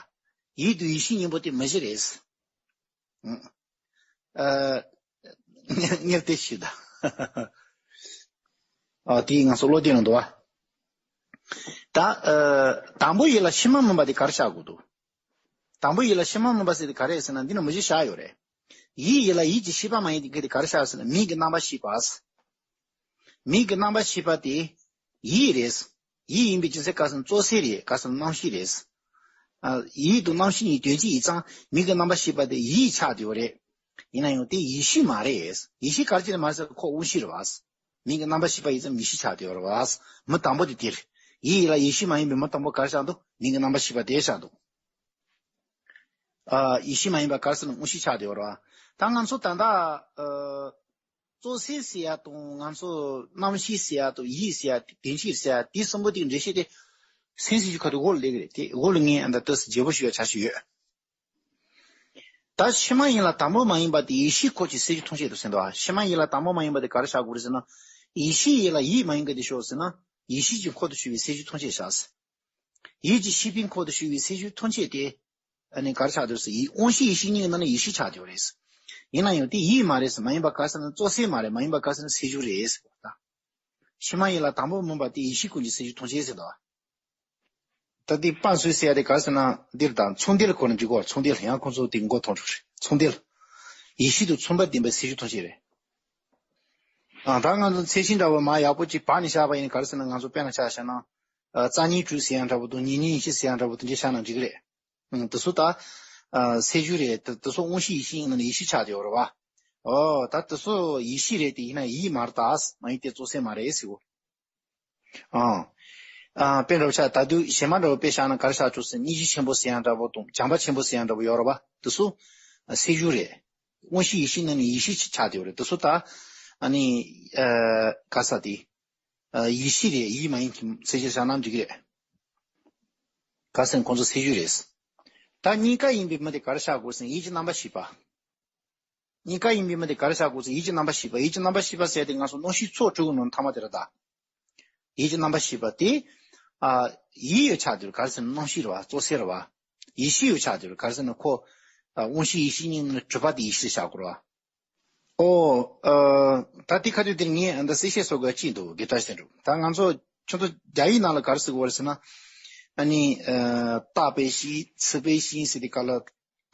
ཡིད་དང་ཡིད་ཤེས་གཉིས་པོ་དེ་མུ་བཞི་རེད། ཨ། ངས་དེ་ཞུས་ད། ཨ། དེ་ང་ཚོ་བློ་བདེ་རུ་འདུག་བ། ད། ཨ། དང་པོ་ཡིད་ལ་ཕྱི་མ་མིན་པ་དེ་ག་རེ་བཞག་དགོས་འདུག། དང་པོ་ཡིད་ལ་ཕྱི་མ་མིན་པ་ཟེར་དེ་ག་རེ་ཟེར་ན། འདི་ན་མུ་བཞི་བཞག་ཡོད་རེད། ཡིད། ཡིད་ལ་ཡིད་ཀྱི་ཤེས་པ་མ་ཡིན་དེ་ག་རེ་བཞག་ཟེར་ན། མིག་གི་རྣམ་པར་ཤེས་པ། མིག་གི་རྣམ་པར་ཤེས་པ་དེ་ཡིད་རེད། ཡིད་ཡིན་པའི་རྒྱུ་མཚན་ག་རེ་ཟེར་ན་རྩོལ་བསལ་རེད། ག་རེ་ཟེར་ན་རྣམ་ཤེས་རེད། ཨ། ཡིད་དང་རྣམ་ཤེས་གཉིས་དོན་གཅིག་ཡིན་ཙང་མིག་གི་རྣམ་པར་ཤེས་པ་དེ་ཡིད་ཆགས་བསྡད་ཡོད་རེད། ཡིན་ན་ཡང་དེ་ཡིད་ཤེས་མ་རེད། ཡིད་ཤེས་ག་རེ་བྱས་ནས་མ་རེད་ཟེར་ན་ཁོ་དབང་ཤེས་རེད་བ། མིག་གི་རྣམ་པར་ཤེས་པ་ཡིན་ཙང་མིག་ཤེས་ཆགས་བསྡད་ཡོད་རེད་བ། མུ་དང་པོ་དེ་དེ་རེད། ཡིད། ཡིད་ལ་ཡིད་ཤེས་མ་ཡིན་པའི་མུ་དང་པོ་ག་རེ་ཆགས་འདུག། མིག་གི་རྣམ་པར་ཤེས་པ་དེ་ཆགས་འདུག། ཨ། ཡིད་ཤེས་མ་ཡིན་པ་ག་རེ་ཟེར་ན་དབང་ཤེས་ཆགས་བསྡད་ཡོད་རེད་བ། ད་ང་ཚོ་ད་ལྟ། ཨ། རྩོལ་བསལ་ཟེར་ཡ་དང་ང་ཚོ་རྣམ་ཤེས་ཟེར་ཡ་དང་ཡིད་ཟེར་ཡ་དེ་དོན་གཅིག་ཟེར་ཡ་དེ་གསུམ་པོ་དེ་འགྲེལ་བཤད་དེ་སེམས་སེམས་ཤུགས་ཁ་ཐུག་འོག་ལ་སླེབས་ཀྱི་རེད། དེ་འོག་ལ་ངས་ཨ་ད་ལྟ་བརྗེ་པོ་ཞུ་ཡ་འཆར་གཞི་ཡོད། ད་ཕྱི་མ་ཡིན་ལ་དང་པོ་མ་ཡིན་པ་དེ་ཡིད་ཤེས་ཁོ་ཅིག་སེལ་རྒྱུ་ཐམས་ཅད་དུ་ཟེར་འདུག་ཨ། ཕྱི་མ་ཡིན་ལ་དང་པོ་མ་ཡིན་པ་དེ་ག་རེ་བཞག་དགོས་རེད་ཟེར་ན། ཡིད་ཤེས་ཡིད་ལ་ཡིད་མ་ཡིན་གྱི་དེ་ཤོག་ཟེར་ན། ཡིད་ཤེས་ཀྱི་འཁོར་དུ་ཆུད་པའི་སེལ་རྒྱུ་ཐམས་ཅད་བཞག་ཟེར། ཡིད་ཀྱི་ཤེས་པའི་འཁོར་དུ་ཆུད་པའི་སེལ་རྒྱུ་ཐམས་ཅད་དེ། ཨ་ནི་ག་རེ་ཆགས་འདུག་ཟེར། ཡིད། དབང་ཤེས་ཡིད་ཤེས་གཉིས་ཀྱི་ནང་ནས་ཡིད་ཤེས་ཆགས་བསྡད་ཡོད་རེད་ཟེར། ཡིན་ན་ཡང་དེ་ཡིད་མ་རེད་ཟེར། མ་ཡིན་པ་ག་རེ་ཟེར་ན་རྩོལ་བསལ་མ་རེད། མ་ཡིན་པ་ག་རེ་ཟེར་ན་སེལ་རྒྱུ་རེད་ཟེར་བ་དང་། ཕྱི་མ་ཡིན་ལ་དང་པོ་མིན་པ་དེ་ཡིད་ཤེས་ཀུན་གྱི་སེལ་རྒྱུ་ཐམས་ཅད་ཟེར་འདུག་བ། ད་དེ་དཔག་ཚུལ་ཟེར་ཡ་དེ་ག་རེ་ཟེར་ན་འདིར་དང་མཚུངས་ལྡན་ལ་གོ་ན་འགྲིག་གོ། མཚུངས་ལྡན་ལ། ཡང་ཁོང་ཚོ་དེ་མགོ་ཐོན་འགྲོ་རེད། མཚུངས་ལྡན་ལ། ཡིད་ཤེས་དང་མཚུངས་པ་ལྡན་པའི་སེལ་རྒྱུ་ཐམས་ཅད་རེད། ཨ། ད་ང་ཚོ་ཚད་གཞི་འདྲ་བོ་མ་ཡག་པོ་ཅིག་བག་ནས་བཞག་པ་ཡིན་ན་ག་རེ་ཟེར་ན། ང་ཚོ་དཔེར་ན་ཆ་བཞག་ན། ཨ། རྩ་ཉིད་དྲུག་ཟེར་ཡ་འདྲ་བོ་དང་ཉེ་ཉོན་ཡིད་ཤེས་ཟེར་ཡ་འདྲ་བོ་དེ་འདྲ་བཞག་ན་འགྲིག་གི་རེད། ཨང་། དེ་ཚོ་ད། ཨ། སེལ་རྒྱུ་རེད། དེ་དེ་ཚོ་དབང་ཤེས་ཡིད་ཤེས་ཡིན་ན་ཡིད་ཤེས་ཆགས་བསྡད་ཡོད་རེད་བ། ཨོ། ད་དེ་ཚོ་ཡིད་ཤེས་རེད་དེ་ཡིན་ན་ཡིད་མ་རེད་ད། མ་ཡིན་ཏེ་རྩོལ་བསལ་མ་རེད་ཟེར་གོ། ཨང་། ཨ། དཔེ་འདྲ་བོ་ཆགས། ད་དུང་གཞན་མ་འདྲ་བོ་དཔེ་བཞག་ན་ག་རེ་བཞག་ཆོག་ཟེར། སྙིང་རྗེ་ཆེན་པོ་ཟེར་ཡ་འདྲ་བོ་དང་བྱམས་པ་ཆེན་པོ་ཟེར་ཡ་འདྲ་བོ་ཡོད་རེད་བ། དེ་ཚོ་སེལ་རྒྱུ་རེད། དབང་ཤེས་ཡིད་ཤེས་ནང་ནས་ཡིད་ཤེས་ཆགས་བསྡད་ཡོད་རེད། དེ་ཚོ་ད། ཨ་ནི། ཨ། ག་ས་དེ། ཨ། ཡིད་ཤེས་རེད། ཡིད་མ་ཡིན་གྱི་སེལ་རྒྱུ་བཞག་ན་འགྲིག་གི་རེད། ག་ཟེར་ན་ཁོང་ཚོ་སེལ་རྒྱུ་རེད། ད་གཉིས་ཀ་ཡིན་པའི་མི་དེ་ག་རེ་བཞག་དགོས་ཟེར་ན་ཡིད་ཀྱི་རྣམ་པར་ཤེས་པ། གཉིས་ཀ་ཡིན་པའི་མི་དེ་ག་རེ་བཞག་དགོས་ཟེར་ན་ཡིད་ཀྱི་རྣམ་པར་ཤེས་པ། ཡིད་ཀྱི་རྣམ་པར་ཤེས་པ་ཟེར་དེ་ང་ཚོ་རྣམ་ཤེས་ཚོགས་དྲུག་གི་ནང་མཐའ་མ་དེ་རེད་ད། ཡིད་ཀྱི་རྣམ་པར་ཤེས་པ་དེ། ཨ། ཡིད་ཡོད་ཆགས་དེ་རེད། ག་རེ་ཟེར་ན་རྣམ་ཤེས་རེད་བ། རྩོལ་བསལ་རེད་བ། ཡིད་ཤེས་ཡོད་ཆགས་དེ་རེད། ག་རེ་ཟེར་ན་ཁོ། ཨ། དབང་ཤེས་ཡིད་ཤེས་གཉིས་ནི་གྲུབ་པ་དེ་ཡིད་ཤེས་བཞག་དགོས་རེད་བ། ཨོ། ཨ། ད་དེ་ཁ་ཐུག་དེར་ངས་འདི་གསལ་བཤད་བཟོ་དགོས་ཅིག་འདུག་དགེ་བཀྲ་ཤིས་དོན་གྲུབ། ད་ང་ཚོ་ཁྱོད་ཚོ་རྒྱ་ཡིག་ནང་ལ་ག་རེ་ཟེར་གྱི་ཡོད་རེད་ཟེར་ན། ཨ་ནི། ཨ། བརྟགས་པས་ཤེས། ཚིག་པས་ཤེས་ཟེར་དེ་ག་ལ།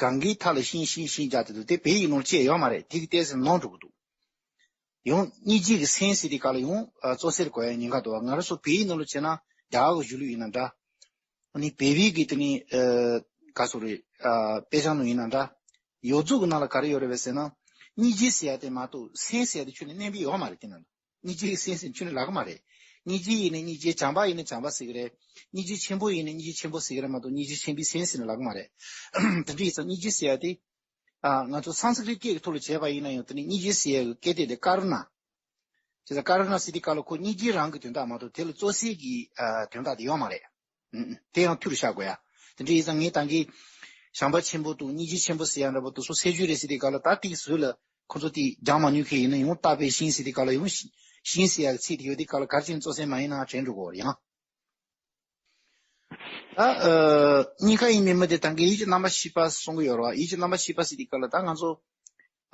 གང་གི་མཐའ་ལ་ཤིང་ཤིང་ཤིང་རྒྱག་དེ་འདུག་དེ་བོད་ཡིག་ནང་བཅད་ཡོད་མ་རེད། དེ་གི་ཏོག་ཙམ་ནོར་འགྲོ་གི་འདུག་ཡང་སྙིང་རྗེ་གི་སེམས་ཟེར་དེ་ག་ལ་ཡང་། ཨ། རྩོལ་བསལ་དགོས་ཡ་ཉེན་ཁ་འདུག་བ། ང་རང་ཚོ་བོད་ཡིག་ནང་ལ་བྱས་ན་རྒྱ་གར་གི་གཞུང་ལུགས་ཡིན་ན་འདྲ། ཨ་ནི་བོད་པའི་གི་དེ་ནི། ཨ། ག་ཟེར་རེད། ཨ། དཔེ་ཆ་ནང་ཡིན་ན་འདྲ། ཡོངས་རྫོགས་ཀྱི་ནང་ལ་ག་རེ་ཡོད་རེད་པས་ཟེར་ན། སྙིང་རྗེ་ཟེར་ཡ་དེ་མ་གཏོགས་སེམས་ཟེར་ཡ་དེ་ཁྱོན་ནས་བསྣན་པ་ཡོད་མ་རེད། དེ་ནང་ལ་སྙིང་རྗེ་གི་སེམས་ཟེར་ཁྱོན་ནས་ལབ་ཀྱི་མ་རེད། སྙིང་རྗེ་ཡིན་ནའི་སྙིང་རྗེ། བྱམས་པ་ཡིན་ནའི་བྱམས་པ་ཟེར་གི་རེད། སྙིང་རྗེ་ཆེན་པོ་ཡིན་ནའི་སྙིང་རྗེ་ཆེན་པོ་ཟེར་གི་རེད་མ་གཏོགས་སྙིང་རྗེ་ཆེན་པོའི་སེམས་ཟེར་ནས་ལབ་གི་མ་རེད། དེ་འདྲ་ཡིན་ཙང་སྙིང་རྗེ་ཟེར་ཡ་དེ། ཨ། ང་ཚོ་སཾ་སྐྲྀཏ་སྐད་ཀྱི་ཐོག་ལ་བྱས་པ་ཡིན་ན་ཡང་དེ་ནི་སྙིང་རྗེ་ཟེར་ཡ་གི་སྐད་དོད་དེ་ཀ་རུ་ཎ། བྱས་ཙང་ཀ་རུ་ཎ་ཟེར་དུས་སྐབས་ལ་ཁོ་སྙིང་རྗེ་རང་གི་དོན་དག་མ་གཏོགས་དེ་ལ་བཙོག་ཟས་ཀྱི་ཨ་དོན་དག་དེ་ཡོད་མ་རེད། ཨུ། དེ་ཡང་ཐུགས་ལ་བཞག་དགོས་ཡ། དེ་འདྲ་ཡིན་ཙང་ངས་ད་གིན་བྱམས་པ་ཆེན་པོ་དང་སྙིང་རྗེ་ཆེན་པོ་ཟེར་ཡ་འདྲ་པོ་དེ་ཚོ་སེལ་རྒྱུ་རེད་ཟེར་དུས་སྐབས་ལ། ད་དེའི་ཟུར་ལ་ཁོ་ཚོ་དེ་སྦྱང་མ་མྱོང་མཁན་ཡིན་ན་ཡང་བརྟག་པས་ཤིང་ཟེར་དུས་སྐབས་ལ་ཡང་ཤིང་ཟེར་ཡ་གི་ཚིག་དེ་ཡོད་དུས་སྐབས་ལ་ག་རེ་བྱས་ནས་བཙོག་ཟས་མ་ཡིན་ན་དྲན་འགྲོ་དགོས་རེད་ཡང་། ད་ཨ་སྙིང་ག་ཡིན་པའི་མི་དེ་ད་གིན་ཡིད་ཀྱི་རྣམ་པར་ཤེས་པ་གསུང་གི་ཡོད་རེད་བ། ཡིད་ཀྱི་རྣམ་པར་ཤེས་པ་ཟེར་དུས་སྐབས་ལ་ད་ང་ཚོ་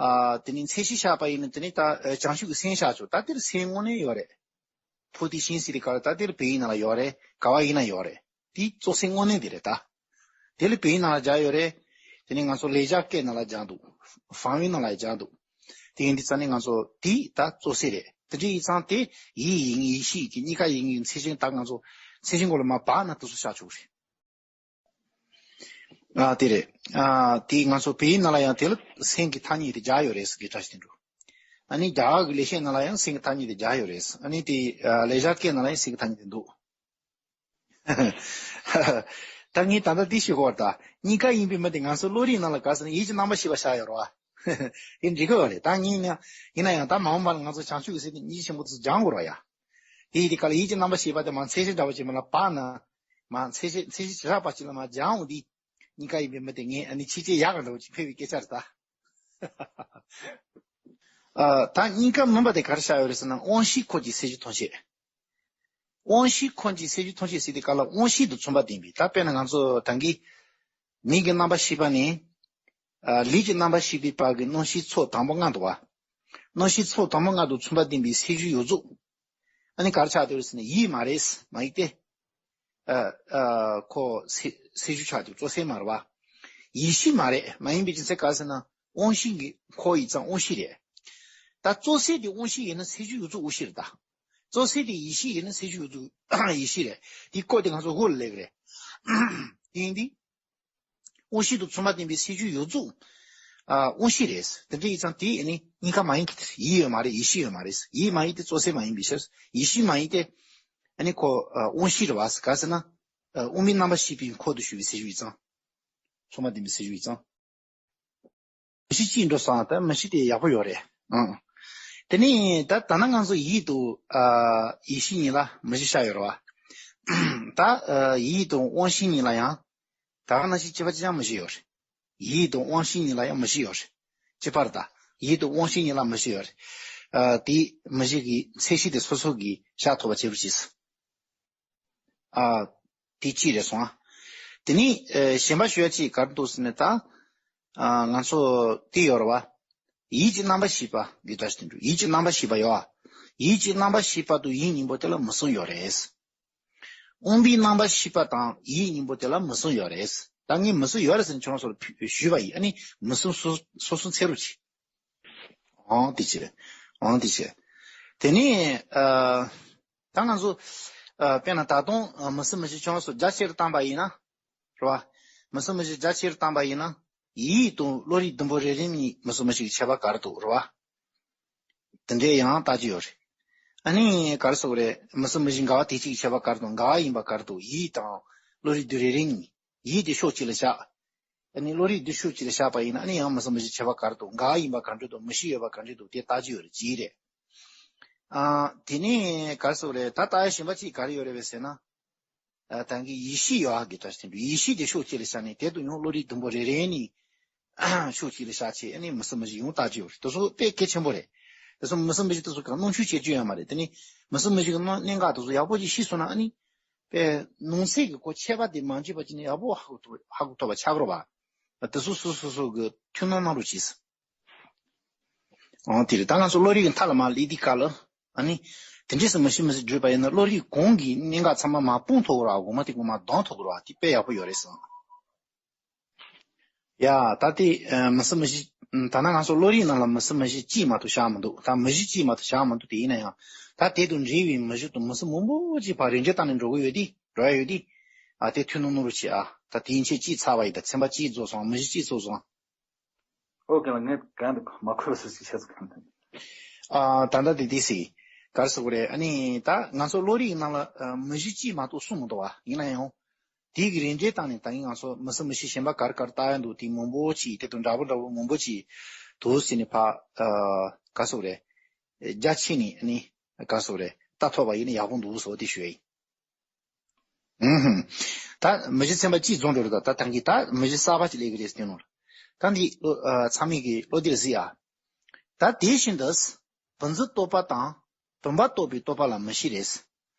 ཨ་དེ་ནི་མཚན་གཞི་བཞག་པ་ཡིན་ན་དེ་ནི་ད་ཨ་བྱང་ཆུབ་ཀྱི་སེམས་བཞག་ཆོག་ད་དེར་སེམས་དངོས་གནས་ཡོད་རེད། བོ་དྷི་ཞིང་ཟེར་དུས་སྐབས་ལ་ད་དེར་བོད་ཡིག་ནང་ལ་ཡོད་རེད། ག་བ་ཡིན་ན་ཡོད་རེད། དེ་བཙོག་ཟས་དངོས་གནས་དེ་རེད་ད། དེ་ལ་བོད་ཡིག་ནང་ལ་སྦྱར་ཡོད་རེད། དེ་ནས་ང་ཚོ་ལེགས་སྦྱར་སྐད་ནང་ལ་སྦྱར་འདུག་ཧྥང་ཡིག་ནང་ལ་སྦྱར་འདུག་དེ་ཡིན་དུས་ཙང་ནས་ང་ཚོ་དེ་ད་བཙོག་ཟས་རེད། དེ་འདྲ་ཡིན་ཙང་དེ་ཡིད་ཡིན་ཡིད་ཤེས་ཀྱི་གཉིས་ཀ་ཡིན་ཡིན་མཚན་གཞི་ད་ང་ཚོ་མཚན་གཞི་མགོ་ལ་མར་བབས་ན་དེ་ཚོ་བཞག་ཆོག་རེད། ཨ་དེ་རེད། ཨ་དེ་ང་ཚོ་བོད་ཡིག་ནང་ལ་ཡང་དེ་ལ་སེམས་ཀྱི་ཐ་སྙད་དེ་སྦྱར་ཡོད་རེད་ཟེར་གི་འདྲ་ཞིག་དེ་འདུག་ཨ་ནི་རྒྱ་གར་གྱི་ལེགས་བཤད་ནང་ལ་ཡང་སེམས་ཀྱི་ཐ་སྙད་དེ་སྦྱར་ཡོད་རེད། ཨ་ནི་དེ་ཨ་ལེགས་སྦྱར་སྐད་ནང་ལ་ཡང་སེམས་ཀྱི་ཐ་སྙད་དེ་འདུག་ད་ངས་ད་ལྟ་དེ་ཞུ་དགོས་པ་རེད་ད། སྙིང་ག་ཡིན་པའི་མི་དེ་ང་ཚོ་བློ་རིག་ནང་ལ་ག་ཟེར་ན་ཡིད་ཀྱི་རྣམ་པར་ཤེས་པ་བཞག་ཡོད་རེད་བ། དེ་འགྲིག་གི་ཡོད་རེད། ད་ངས་ཡིན་ན་ཡང་ད་མ་འོངས་པ་ལ་ང་ཚོ་བྱང་ཆུབ་ཀྱི་སེམས་དེ་སྙིང་རྗེ་ཆེན་པོ་དེ་སྦྱང་དགོས་རེད་བ་ཡ། དེ་ཡིན་དུས་སྐབས་ལ་ཡིད་ཀྱི་རྣམ་པར་ཤེས་པ་དེ་མར་མཚན་གཞི་འདྲ་བོ་ཅིག་མར་ལ་བབས་ན། མར་མཚན་གཞི་མཚན་གཞི་བྱེ་བྲག་པ་ཅིག་ལ་མར་སྦྱང་འོང་དུས། སྙིང་ག་ཡིན་པའི་མི་དེ་ངས་ཨ་ནི་ཕྱི་རྒྱལ་ཡག་ག་འདྲ་བོ་ཅིག་ཕེབས་པའི་སྐད་ཆ་རེད་ད། ཨ་ད་སྙིང་ག་མིན་པ་དེ་ག་རེ་བཞག་ཡོད་རེད་ཟེར་ན་དབང་ཤེས་འཁོར་གྱི་སེལ་རྒྱུ་ཐམས་ཅད། དབང་ཤེས་འཁོར་གྱི་སེལ་རྒྱུ་ཐམས་ཅད་ཟེར་དུས་སྐབས་ལ་དབང་ཤེས་དང་མཚུངས་པ་ལྡན་པའི། ད་དཔེར་ན་ང་ཚོ་ད་གིན་མིག་གི་རྣམ་པར་ཤེས་པ་ནས་ཨ་ལུས་ཀྱི་རྣམ་པར་ཤེས་པའི་བར་གྱི་རྣམ་ཤེས་ཚོགས་དང་པོ་ལྔ་འདུག་བ། རྣམ་ཤེས་ཚོགས་དང་པོ་ལྔ་དང་མཚུངས་པ་ལྡན་པའི་སེལ་རྒྱུ་ཡོངས་རྫོགས། ཨ་ནི་ག་རེ་ཆགས་བསྡད་ཡོད་རེད་ཟེར་ན་ཡིད་མ་རེད། མ་ཡིན་ཏེ། ཨ་ཨ་ཁོ་སེ་སེལ་རྒྱུ་ཆགས་འདུག་བཙོག་ཟས་མ་རེད་བ། ཡིད་ཤེས་མ་རེད། མ་ཡིན་པའི་རྒྱུ་མཚན་ག་རེ་ཟེར་ན་དབང་ཤེས་ཀྱི་འཁོར་ཡིན་ཙང་དབང་ཤེས་རེད། ད་བཙོག་ཟས་དེ་དབང་ཤེས་ཡིན་ན་སེལ་རྒྱུ་ཡོངས་རྫོགས་དབང་ཤེས་རེད་ད། བཙོག་ཟས་དེ་ཡིད་ཤེས་ཡིན་ན་སེལ་རྒྱུ་ཡོངས་རྫོགས་ཡིད་ཤེས་རེད། དེ་སྐོར་དེ་ང་ཚོ་འོག་ལ་སླེབས་ཀྱི་རེད། དེ་ཡིན་དུས། དབང་ཤེས་དང་མཚུངས་པ་ལྡན་པའི་སེལ་རྒྱུ་ཡོངས་རྫོགས། ཨ་དབང་ཤེས་རེད། དེ་འདྲ་ཡིན་ཙང་དེ་ནི་སྙིང་ག་མ་ཡིན་གྱི། ཡིད་ཡོད་མ་རེད། ཡིད་ཤེས་ཡོད་མ་རེད། ཡིད་མ་ཡིན་ཏེ་བཙོག་ཟས་མ་ཡིན་པའི་ཕྱིར། ཡིད་ཤེས་མ་ཡིན་ཏེ། ཨ་ནི་ཁོ་ཨ་དབང་ཤེས་རེད་བ། ག་ཟེར་ན། ཨ་དབང་པོའི་རྣམ་པར་ཤེས་པའི་འཁོར་དུ་ཞུགས་པའི་སེལ་རྒྱུ་ཡིན་ཙང་། མཚུངས་པ་ལྡན་པའི་སེལ་རྒྱུ་ཡིན་ཙང་། མི་ཤེས་ཅིག་འགྲོ་སོང་། ད་མི་ཤེས་དེ་ཡག་པོ་ཡོད་རེད། ཨང་། དེ་ནས་ད་ད་ནང་ང་ཚོ་ཡིད་དང་ཨ་ཡིད་ཤེས་གཉིས་ལ་མི་ཤེས་བཞག་ཡོད་རེད་བ། ད་ཨ་ཡིད་དང་དབང་ཤེས་གཉིས་ལ་ཡང་ད་ག་ནང་བཞིན་གཅིག་པ་གཅིག་རྐྱང་མི་ཤེས་ཡོད་རེད། ཡིད་དང་དབང་ཤེས་གཉིས་ལ་ཡང་མི་ཤེས་ཡོད་རེད། གཅིག་པ་རེད་ད། ཡིད་དང་དབང་ཤེས་གཉིས་ལ་མི་ཤེས་ཡོད་རེད། ཨ་དེ་མི་ཤེས་ཀྱི་མཚན་གཞི་དེ་སོ་སོ་གིས་བཞག་ཐུབ་པ་བྱེད་རོགས་གྱིས། ཨ་དེ་གཅིག་རེད་སོང་ཨ། དེ་ནས་ཨ་གཞན་པ་ཞུ་ཡ་གཅིག་ག་རེ་འདུག་ཟེར་ན་ད། ཨ་ང་ཚོ་དེ་ཡོད་རེད་བ། ཡིད་ཀྱི་རྣམ་པར་ཤེས་པ་འདི་ལྟར་ཞིག་འདུག་ཡིད་ཀྱི་རྣམ་པར་ཤེས་པ་ཡོད་ཨ། ཡིད་ཀྱི་རྣམ་པར་ཤེས་པ་དང་ཡིད་གཉིས་པོ་དེ་ལ་མུ་གསུམ་ཡོད་རེད། དབང་པོའི་རྣམ་པར་ཤེས་པ་དང་ཡིད་གཉིས་པོ་དེ་ལ་མུ་གསུམ་ཡོད་རེད། ད་ངས་མུ་གསུམ་ཡོད་རེད་ཟེར་ནས་ཁྱོད་རང་ཚོར་ཞུས་པ་ཡིན། ཨ་ནི་མུ་གསུམ་སོ་སོ་སོ་འཚོལ་རོགས་གྱིས། འོང་དེ་བྱས། འོང་དེ་བྱས། དེ་ནས་ཨ། ད་ང་ཚོ་ཨ་དཔེར་ན་ད་དུང་ཨ་མུ་གསུམ་མུ་བཞི་ཁྱོད་རང་ཚོ་རྒྱ་ཆེར་བཏང་པ་ཡིན་ན། རེད་བ། མུ་གསུམ་མུ་བཞི་རྒྱ་ཆེར་བཏང་པ་ཡིན་ན། ཡིད་དང་བློ་རིག་བདུན་པོ་རེ་རེ་གཉིས་མུ་གསུམ་མུ་བཞི་གི་ཁྱད་པར་ག་རེ་འདུག་རེད་བ། དེ་འདྲའི་ཡང་བལྟ་རྒྱུ་ཡོད་རེད། ཨ་ནི་ག་རེ་ཟེར་དགོས་རེད། མུ་གསུམ་མུ་བཞི་འགལ་བ་དེ་གཅིག་གི་ཁྱད་པར་ག་རེ་འདུག་འགལ་བ་ཡིན་པ་ག་རེ་འདུག་ཡིད་དང་བློ་རིག་བདུན་རེ་རེ་གཉིས། ཡིད་དེ་ཕྱོགས་གཅིག་ལ་བཞག་ཨ་ནི་བློ་རིག་བདུན་ཕྱོགས་གཅིག་ལ་བཞག་པ་ཡིན་ན་ཨ་ནི་ཡང་མུ་གསུམ་མུ་བཞི་ཁྱད་པར་ག་རེ་འདུག་འགལ་བ་ཡིན་པ་ག་འདྲ་འདུག་མུ་བཞི་ཡོད་པ་ག་འདྲ་འདུག་དེ་བལྟ་རྒྱུ་ཡོད་རེད། གཅིག་རེད། ཨ། དེ་ནས་ག་རེ་ཟེར་དགོས་རེད། ད་ལྟ་ཡ་གཞན་པ་གཅིག་ག་རེ་ཡོད་རེད་པས་ཟེར་ན། ཨ། ད་གིན་ཡིད་ཤེས་ཡོད་ཨ་གི་ད་དེ་འདྲ་ཡིད་ཤེས་དེ་ཕྱོགས་གཅིག་ལ་བཞག་ནས་དེ་དང་ཡང་བློ་རིག་བདུན་པོ་རེ་རེ་ནི་ཕྱོགས་གཅིག་ལ་བཞག་བྱས་ཨ་ནི་མུ་གསུམ་མུ་བཞི་ཡང་བལྟ་རྒྱུ་ཡོད་རེད། དེ་ཚོ་དཔེ་གལ་ཆེན་པོ་རེད། དེ་ཚོ་མུ་གསུམ་མུ་བཞི་དེ་ཚོ་གང་སྣང་ཆུང་བྱེད་རྒྱུ་ཡོད་མ་རེད། དེ་ནི་མུ་གསུམ་མུ་བཞི་གི་གནད་འགག་དེ་ཚོ་ཡག་པོ་ཅིག་ཤེས་སོང་ན་ཨ་ནི། དཔེ་ནང་གསེས་ཀྱི་གོ་ཁྱད་པར་དེ་མ་འཇིག་པ་ཅིག་ནི་ཡག་པོ་ཧ་གོ་ཐུབ་ཧ་གོ་ཐུབ་པ་ཆགས་རོགས་པ། དེ་ཚོ་སོ་སོ་སོ་གི་ཐུགས་སྣང་གནང་རོགས་གྱིས། འོང་དེ་རེད། ད་ང་ཚོ་བློ་རིག་གི་མཐའ་ལ་མར་སླེབས་དུས་སྐབས་ལ། ཨ་ནི། དེ་འདྲས་སུ་མི་ཤེས་མི་ཤེས་བརྗོད་པ་ཡིན་ན་བློ་རིག་གོང་གི་གནད་འགག་ཚང་མ་མར་སྤུངས་ཐུབ་ཀྱི་རེད་བ། འོག་མ་དེ་གོང་མར་ལྡང་ཐུབ་ཀྱི་རེད་བ། དེ་དཔེ་ཡག་པོ་ཡོད་རེད་བསམ། ཡ། ད་དེ་ཨ་མི་ཤེས་མི་ཤེས། ད་ནང་ང་ཚོ་བློ་རིག་ནང་ལ་མི་ཤེས་མི་ཤེས་གཅིག་མ་གཏོགས་བཞག་མི་འདུག་ད་མི་ཤེས་གཅིག་མ་གཏོགས་བཞག་མི་འདུག་དེ་ཡིན་ན་ཡང་། ད་དེ་དང་འབྲེལ་བའི་མི་ཤེས་དང་མི་ཤེས་མང་པོ་ཅིག་ཕར་རིམ་གྲོ་བཏང་ནས་འགྲོ་གི་ཡོད་དེ། འགྲོ་ཡ་ཡོད་དེ། ཨ་དེ་ཐུགས་སྣང་གནང་རོགས་བྱེད་ཨ། ད་དེ་ཡན་ཆད་གཅིག་ཚར་བ་ཡིན། ད་ཚན་པ་གཅིག་རྫོགས་སོང་། མི་ཤེས་གཅིག་རྫོགས་སོང་། ཨོ་ཀེ་ལ་ངས་གང་དུ་མ་འཁོར་སུ་ཞིག་བྱས་སོང་། ཨ་ད་ལྟ་དེ་དེ་སྲིད། ག་རེ་ཟེར་དགོས་རེད། ཨ་ནི་ད་ང་ཚོ་བློ་རིག་ནང་ལ་ཨ་མུ་བཞི་གཅིག་མ་གཏོགས་གསུམ་མི་འདུག་བ། ཡིན་ན་ཡང་དེའི་གི་རིགས་འགྲེ་བཏང་ནས་ད་ངས་ང་ཚོ་མུ་གསུམ་མུ་བཞི་གཞན་པ་ག་རེ་ག་རེ་བཏགས་ཡ་འདུག་དེ་མང་པོ་ཅིག་དེ་དང་འདྲ་པོ་འདྲ་པོ་མང་པོ་ཅིག་འདུག་ཟེར་ནས་ཕ་ཨ་ག་རེ་ཟེར་དགོས་རེད། རྒྱ་ཆེ་ནས་ཨ་ནི་ག་རེ་ཟེར་དགོས་རེད། ལྟ་ཐུབ་པ་ཡིན་ན་ཡག་པོ་འདུག་ཟེར་དེ་ཞུ་ཡ་ཡིན། ཨུམ་ཧུམ། ད་མུ་བཞི་ཚན་པ་གཅིག་རྫོགས་འགྲོ་རེད། ད་ད་ཐེངས་ཀྱི་ད་མུ་བཞི་གསར་པ་ཅིག་སླེབས་ཀྱི་རེད་ཟེར་ནོ། ད་འདི་བློ་ཨ་ཚང་མས་ཀྱི་བློ་བདེར་གཟིགས་ཨ། ད་དེ་བཞིན་དུ། བུམ་འཛིན་རྟོག་པ་དང་། བུམ་པ་རྟོག་པའི་རྟོག་པ་ལ་མུ་བཞི་རེད།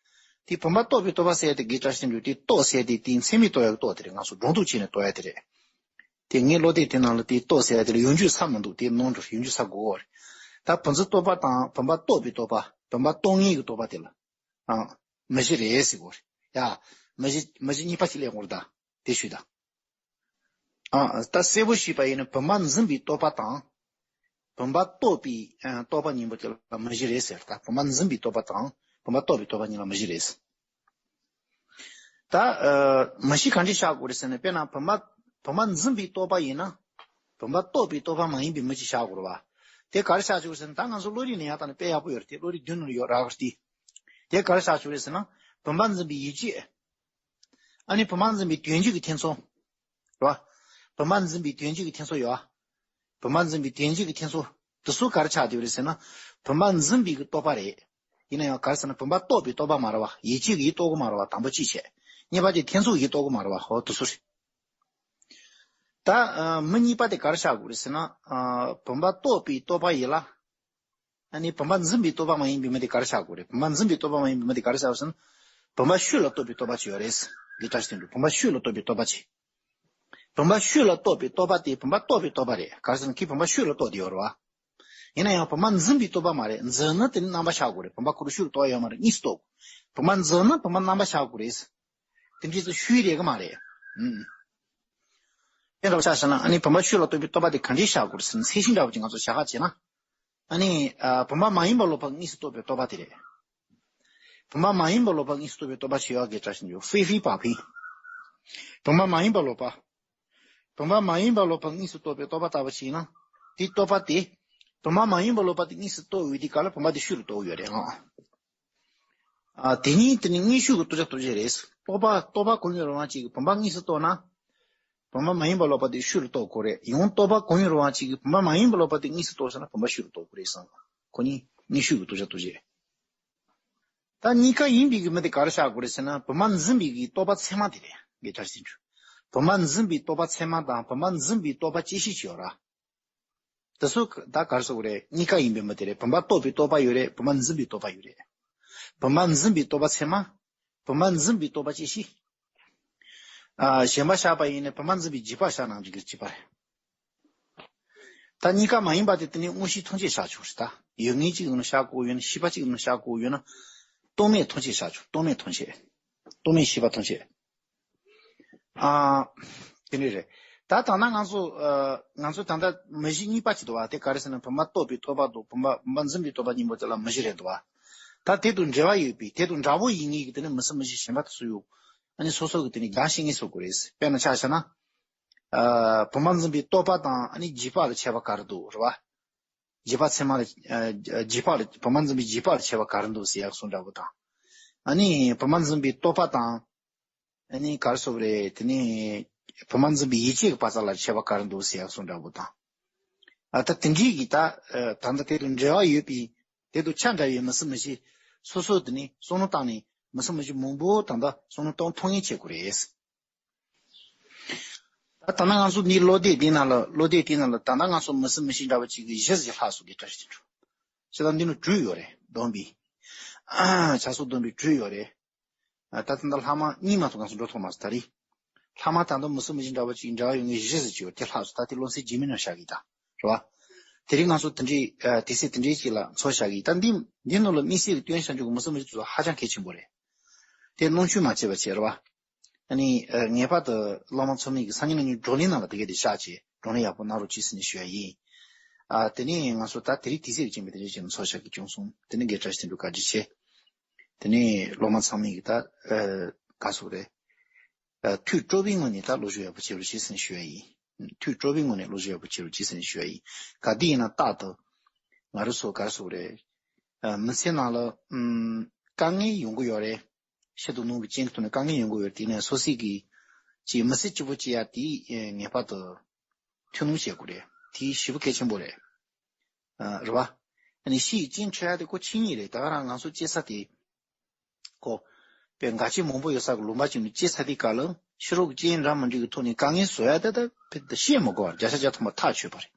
དེ་བུམ་པ་རྟོག་པའི་རྟོག་པ་ཟེར་ཡ་དེ་དགེ་བཀྲ་ཤིས་འགྲོ་དེ་རྟོག་ཟེར་ཡ་དེ་དེའི་མཚན་མའི་རྟོག་ཡ་གི་རྟོག་དེ་རེད། ང་ཚོ་སྒྲོ་འདོགས་བྱས་ནས་རྟོག་ཡ་དེ་རེད། དེ་ངས་བློ་བདེ་དེ་ནང་ལ་དེ་རྟོག་ཟེར་ཡ་དེ་ལ་ཡོང་རྒྱུ་ས་མི་འདུག་དེ་ནོར་འགྲོ་ཡོང་རྒྱུ་ས་དགོས་རེད། ད་བུམ་འཛིན་རྟོག་པ་དང་བུམ་པ་རྟོག་པའི་རྟོག་པ་བུམ་པ་རྟོག་ངེས་ཀྱི་རྟོག་པ་དེ་ལ། ཨང་། མུ་བཞི་རེད་ཟེར་གོ། ཡ། མུ་བཞི་མུ་བཞི་གཉིས་པ་ཞིག་ལས་ངོར་ད། དེ་ཞུས་ད། ཨང་། ད་གསལ་པོ་ཞུས་པ་ཡིན་ན་བུམ་པ་འཛིན་པའི་རྟོག་པ་དང་། བུམ་པ་རྟོག་པའི་ཨ་རྟོག་པ་གཉིས་པོ་དེ་ལ་མུ་བཞི་རེད་ཟེར་ད། བུམ་པ་འཛིན་པའི་རྟོག་པ་དང་བུམ་པ་རྟོག་པའི་རྟོག་པ་གཉིས་ལ་མུ་བཞི་རེད་ཟེར། ད་ཨ་མུ་བཞི་ག་འདྲས་བཞག་དགོས་རེད་ཟེར་ན། དཔེར་ན་བུམ་པ་བུམ་པ་འཛིན་པའི་རྟོག་པ་ཡིན་ན། བུམ་པ་རྟོག་པའི་རྟོག་པ་མ་ཡིན་པའི་མུ་ཅིག་བཞག་དགོས་རེད་བ། དེ་ག་རེ་བཞག་ཆོག་ཟེར་ན། ད་ང་ཚོ་བློ་རིག་ནས་ཡང་དག་ནས་དཔེ་ཡག་པོ་ཡོད་རེད། དེ་བློ་རིག་མདུན་ནས་ཡོད་རག་གི་རེད། དེ་ག་རེ་བཞག་ཆོག་རེད་ཟེར་ན། བུམ་པ་འཛིན་པའི་ཡིད་དཔྱོད། ཨ་ནི་བུམ་པ་འཛིན་པའི་དོན་བྱེད་ཀྱི་ཐེ་ཚོམ། རེད་བ། བུམ་པ་འཛིན་པའི་དོན་བྱེད་ཀྱི་ཐེ་ཚོམ་ཡོད་ཨ། བུམ་པ་འཛིན་པའི་དོན་བྱེད་ཀྱི་ཐེ་ཚོམ་དེ་ཚོ་ག་རེ་ཆགས་བསྡད་པ་རེད་ཟེར་ན། བུམ་པ་འཛིན་པའི་གི་རྟོག་པ་རེད། ཡིན་ན་ཡང་ག་རེ་ཟེར་ན། བུམ་པ་རྟོག་པའི་རྟོག་པ་མ་རེད་བ། ཡིད་དཔྱོད་ཀྱི་ཡིད་རྟོག་གི་མ་རེད་བ། དང་པོ་གཅིག་བྱས། གཉིས་པ་དེ་ཐེ་ཚོམ་གྱི་རྟོག་གི་མ་རེད་བ། ཧོ་དེ་ཚོ་རེད། ད་ཨ་མུ་གཉིས་པ་དེ་ག་རེ་བཞག་དགོས་རེད་ཟེར་ན། ཨ་བུམ་པ་རྟོག་པའི་རྟོག་པ་ཡིན་ལ། ཨ་ནི་བུམ་པ་འཛིན་པའི་རྟོག་པ་མ་ཡིན་པའི་མུ་དེ་ག་རེ་བཞག་དགོས་རེད། བུམ་པ་འཛིན་པའི་རྟོག་པ་མ་ཡིན་པའི་མུ་དེ་ག་རེ་བཞག་དགོས་ཟེར་ན། བུམ་པ་ཤུགས་ལ་རྟོགས་པའི་རྟོག་པ་ཅིག་ཡོད་རེད། འདི་ལྟར་ཞིག་འདུག་བུམ་པ་ཤུགས་ལ་རྟོགས་པའི་རྟོག་པ་ཅིག་བུམ་པ་ཤུགས་ལ་རྟོགས་པའི་རྟོག་པ་དེ་བུམ་པ་རྟོགས་པའི་རྟོག་པ་རེད། ག་རེ་ཟེར་ན་ཁྱེད་བུམ་པ་ཤུགས་ལ་རྟོགས་བསྡད་ཡོད་རེད་བ། ཡིན་ན་ཡང་བུམ་པ་འཛིན་པའི་རྟོག་པ་མ་རེད། འཛིན་ནི་དེ་ནི་རྣམ་པ་ཆགས་དགོས་རེད། བུམ་པ་ཁོ་རང་ཤུགས་ལ་རྟོགས་ཡོད་མ་རེད། གཉིས་སུ་རྟོགས། བུམ་པ་འཛིན་ནི་བུམ་པ་རྣམ་པ་ཆགས་དགོས་རེད། དེ་འདྲའི་ཚོ་ཤུལ་རེད་གི་མ་རེད། ཨུམ། དེ་འདྲ་བ་ཆ་བཞག་ན། ཨ་ནི་བུམ་པ་ཤུགས་ལ་རྟོགས་པའི་རྟོག་པ་དེ་ག་འདྲས་བཞག་དགོས་རེད་ཟེར་ན། ཚད་གཞི་འདྲ་བོ་ཅིག་ང་ཚོ་བཞག་ག་བྱས་ན། ཨ་ནི་ཨ་བུམ་པ་མ་ཡིན་པ་ལོག་པ་གཉིས་སུ་རྟོགས་པའི་རྟོག་པ་དེ་རེད། བུམ་པ་མ་ཡིན་པ་ལོག་པ་གཉིས་སུ་རྟོགས་པའི་རྟོག་པ་ཞེས་པ་གི་སྒྲ་ཞིག་འཇུག་ཧྥེ་ཧྥེ་པ་ཕིང་། བུམ་པ་མ་ཡིན་པ་ལོག་པ། བུམ་པ་མ་ཡིན་པ་ལོག་པ་གཉིས་སུ་རྟོགས་པའི་རྟོག་པ་ལྟ་བུ་ཞིག་ཡིན་ན། དེའི་རྟོག་པ་དེ། བུམ་པ་མ་ཡིན་པ་ལོག་པ་དེ་གཉིས་སུ་རྟོགས་ཡོད་དུས་ག་ལ་བུམ་པ་དེ་ཤུགས་ལ་རྟོགས་ཡོད་རེད་ཨང་། ཨ་དེ་གཉིས་དེ་ནི་དངོས་ཤུགས་ཀྱི་རྟོགས་བྱ་རྟོགས་བྱེད་རེད། རྟོག་པ་རྟོག་པ་གང་ཡིན་རུང་བ་ཅིག་གིས་བུམ་པ་དངོས་སུ་རྟོགས་ན། བུམ་པ་མ་ཡིན་པ་ལོག་པ་དེ་ཤུགས་ལ་རྟོགས་དགོས་རེད། ཡང་རྟོག་པ་གང་ཡིན་རུང་བ་ཅིག་གིས་བུམ་པ་མ་ཡིན་པ་ལོག་པ་དེ་དངོས་སུ་རྟོགས་ཟེར་ན་བུམ་པ་ཤུགས་ལ་རྟོགས་དགོས་རེད་བསམ། ཁོ་གཉིས་དངོས་ཤུགས་ཀྱི་རྟོགས་བྱ་རྟོགས་བྱེད། ད་གཉིས་ཀ་ཡིན་པའི་གི་མུ་དེ་ག་རེ་བཞག་དགོས་རེད་ཟེར་ན། བུམ་པ་འཛིན་པའི་གི་རྟོག་པ་ཚད་མ་དེ་རེད། དགེ་བཀྲ་ཤིས་འགྲོ། བུམ་པ་འཛིན་པའི་རྟོག་པ་ཚད་མ་དང་བུམ་པ་འཛིན་པའི་རྟོག་པ་བཅད་ཤེས་ཅིག་ཡོད་ར། དེ་ཚོ་ད་ག་རེ་ཟེར་དགོས་རེད། གཉིས་ཀ་ཡིན་པའི་མུ་དེ་རེད། བུམ་པ་རྟོགས་པའི་རྟོག་པ་ཡོད་རེད། བུམ་པ་འཛིན་པའི་རྟོག་པ་ཡོད་རེད། བུམ་པ་འཛིན་པའི་རྟོག་པ་ཚད་མ། བུམ་པ་འཛིན་པའི་རྟོག་པ་བཅད་ཤེས། ཨ་གཞན་པ་བཞག་པ་ཡིན་ན་བུམ་པ་འཛིན་པའི་འཇིགས་པ་བཞག་ན་འགྲིག་གི་འཇིགས་པ་རེད། ད་གཉིས་ཀ་མ་ཡིན་པ་དེ་དེ་ནི་དངོས་གཞི་ཐམས་ཅད་བཞག་ཆོག་རེད། ད་ཡོད་ངེས་གཅིག་ནང་བཞག་དགོས་ཡོད་ན། ཤེས་པ་གཅིག་ནང་བཞག་དགོས་ཡོད་ན། རྟོག་མེད་ཐམས་ཅད་བཞག་ཆོག་རྟོག་མེད་ཐམས་ཅད། རྟོག་མེད་ཤེས་པ་ཐམས་ཅད། ཨ། དེ་འདྲ་རེད། ད་ད་ལྟ་ང་ཚོ་ཨ་ང་ཚོ་ད་ལྟ་མུ་བཞི་གཉིས་པ་ཅིག་འདུག་བ། དེ་ག་རེ་ཟེར་ན། བུམ་པ་རྟོགས་པའི་རྟོག་པ་དང་བུམ་པ་བུམ་པ་འཛིན་པའི་རྟོག་པ་གཉིས་པོ་དེ་ལ་མུ་བཞི་རེད་འདུག་བ། ད་དེ་དང་འབྲེལ་བ་ཡོད་པའི་དེ་དང་འདྲ་བོ་ཡིན་ངེས་ཀྱི་དེ་ནི་མུ་གསུམ་མུ་བཞི་གཞན་པ་དེ་ཚོ་ཡོད། ཨ་ནི་སོ་སོ་གི་དེ་ནི་རྒྱག་ཤེས་ངེས་སོ་དགོས་རེད། དཔེར་ན་ཆ་བཞག་ན། ཨ་བུམ་པ་འཛིན་པའི་རྟོག་པ་དང་ཨ་ནི་འཇིགས་པ་ལ་ཁྱད་པར་ག་རེ་འདུག་རེད་བ། འཇིགས་པ་ཚད་མ་ལ་ཨ་འཇིགས་པ་ལ་བུམ་པ་འཛིན་པའི་འཇིགས་པ་ལ་ཁྱད་པར་ག་རེ་འདུག་ཟེར་ཡག་སོ་འདྲ་བོ་དང་། ཨ་ནི་བུམ་པ་འཛིན་པའི་རྟོག་པ་དང་། ཨ་ནི་ག་རེ་ཟེར་དགོས་རེད། དེ་ནི་བུམ་པ་འཛིན་པའི་ཡིད་དཔྱོད་ཀྱི་བར་མཚམས་ལ་ཁྱད་པར་ག་རེ་འདུག་ཟེར་ཡག་སོ་འདྲ་བོ་དང་། ཨ་ད་དེ་འདྲའི་གི་ད་ཨ་ད་ལྟ་དེ་དང་འབྲེལ་བ་ཡོད་པའི་དེ་དང་ཆ་འདྲ་བའི་མུ་གསུམ་མུ་བཞི་སོ་སོ་དེ་ནི་བསམ་བློ་བཏང་ནས་མུ་གསུམ་མུ་བཞི་མང་པོ་ད་ལྟ་བསམ་བློ་གཏོང་ཐུབ་མཁན་བྱེད་དགོས་རེད། ད་ད་ལྟ་ང་ཚོ་འདི་བློ་བདེ་དེ་ནང་ལ་བློ་བདེ་དེ་ནང་ལ་ད་ལྟ་ང་ཚོ་མུ་གསུམ་མུ་བཞི་འདྲ་བ་གཅིག་གི་བཞི་ཟིག་ལྷག་སོང་གི་བཀྲ་ཤིས་ཁྲི་འགྲོ། ཞེ་ད་འདི་ནི་དྲུག་ཡོད་རེད། བསྡོམས་པས། ཆ་སོགས་བསྡོམས་པས་དྲུག་ཡོད་རེད། ད་ད་ལྟ་ལྷག་མ་གཉིས་མ་གཏོགས་ང་ཚོ་འགྲོ་ཐུབ་མ་སོང་ད་རེས། ལྷག་མ་ད་ལྟ་མུ་གསུམ་མུ་བཞི་འདྲ་བ་གཅིག་འདྲ་བ་ཡོད་ངེས་བཞི་ཟིག་ཅིག་ཡོད། དེ་ལྷག་སོང་། ད་དེ་བློ་སེང་རྗེས་མའི་ནང་བཞག་གི་ད། རེད་བ། དེ་རིང་ང་ཚོ་དེ་འདྲའི་ཨ་དུས་ཚོད་དེ་འདྲའི་ཅིག་ལ་འཚོ་བཞག་གི། ད་འདི་འདི་ནང་ལ་དམིགས་བསལ་གྱི་སྟོན་བྱ་འཇུག་གི་མུ་གསུམ་མུ་བཞི་དེ་ཚོ་ཧ་ཅང་གལ་ཆེན་པོ་རེད། དེ་སྣང་ཆུང་མ་བྱེད་པ་བྱེད། རེད་བ། ཨ་ནི་ཨ་ངེས་པར་དུ་སློབ་མ་ཚང་མས་ཀྱི་སང་ཉིན་གནངས་ཉིན་བགྲོ་གླེང་ནང་ལ་དེ་གས་དེ་བཞག་བྱས་བགྲོ་གླེང་ཡག་པོ་གནང་རོགས་གྱིས་ཟེར་ནས་ཞུ་ཡ་ཡིན། ཨ་དེ་ནས་ང་ཚོ་ད་དེ་རིང་དུས་ཚོད་ཀྱི་རྐྱེན་པས་དེ་འདྲའི་ཅིག་ལ་འཚོ་བཞག་གི་བྱུང་སོང་། དེ་ནས་དགེ་བཀྲ་ཤིས་དོན་གྲུབ་བཀའ་དྲིན་ཆེ། དེ་ནས་སློབ་མ་ཚང་མས་ཀྱི་ད་ཨ་ག་ཟེར་དགོས་རེད། ཨ་ཐོས་སྤྲོ་བའི་ངང་ནས་ད་བློ་སྦྱོང་ཡག་པོ་བྱེད་རོགས་གྱིས་ཟེར་ནས་ཞུ་ཡ་ཡིན། ཐོས་སྤྲོ་བའི་ངང་ནས་བློ་སྦྱོང་ཡག་པོ་བྱེད་རོགས་གྱིས་ཟེར་ནས་ཞུ་ཡ་ཡིན། ག་དུས་ཡིན་ན་རྟག་ཏུ་ང་རང་ཚོ་ག་རེ་ཟེར་དགོས་རེད། ཨ་མི་ཚེ་ནང་ལ་ཨམ་དཀའ་ངལ་ཡོང་གི་ཡོད་རེད། ཕྱི་དང་ནང་གི་རྐྱེན་གྱི་ཐོག་ནས་དཀའ་ངལ་ཡོང་གི་ཡོད་རེད། དེ་ནས་སོ་སོའི་གི་ཅིག་མི་ཚེ་སྐྱིད་པོ་སྐྱེལ་ཡ་དེ་ཨེ་ངེས་པར་དུ་ཐུགས་སྣང་བྱེད་དགོས་རེད། དེ་ཞེ་པོ་གལ་ཆེན་པོ་རེད། ཨ་རེད་བ། ཨ་ནི་ཕྱི་ཡི་རྐྱེན་འཕྲད་ཡ་དེ་ཁོ་ཆོས་ཉིད་རེད། ད་ག་རང་ང་ཚོ་སྐྱེ་ས་དེ་ཁོ་དཔེ་འགལ་རྐྱེན་མང་པོ་ཡོད་ས་གི་ལུང་པ་ཅིག་ནས་སྐྱེ་ཚར་དུས་སྐབས་ལ་ཕྱི་རོལ་གྱི་རྐྱེན་འདྲ་མི་འདྲ་གི་ཐོག་ནས་དཀའ་ངལ་བཟོ་ཡ་དེ་ད་དཔེ་ད་བཤད་མི་དགོས་པར་བརྒྱ་ཆ་བརྒྱ་ཐམ་པ་ཐག་ཆོད་པ་རེད།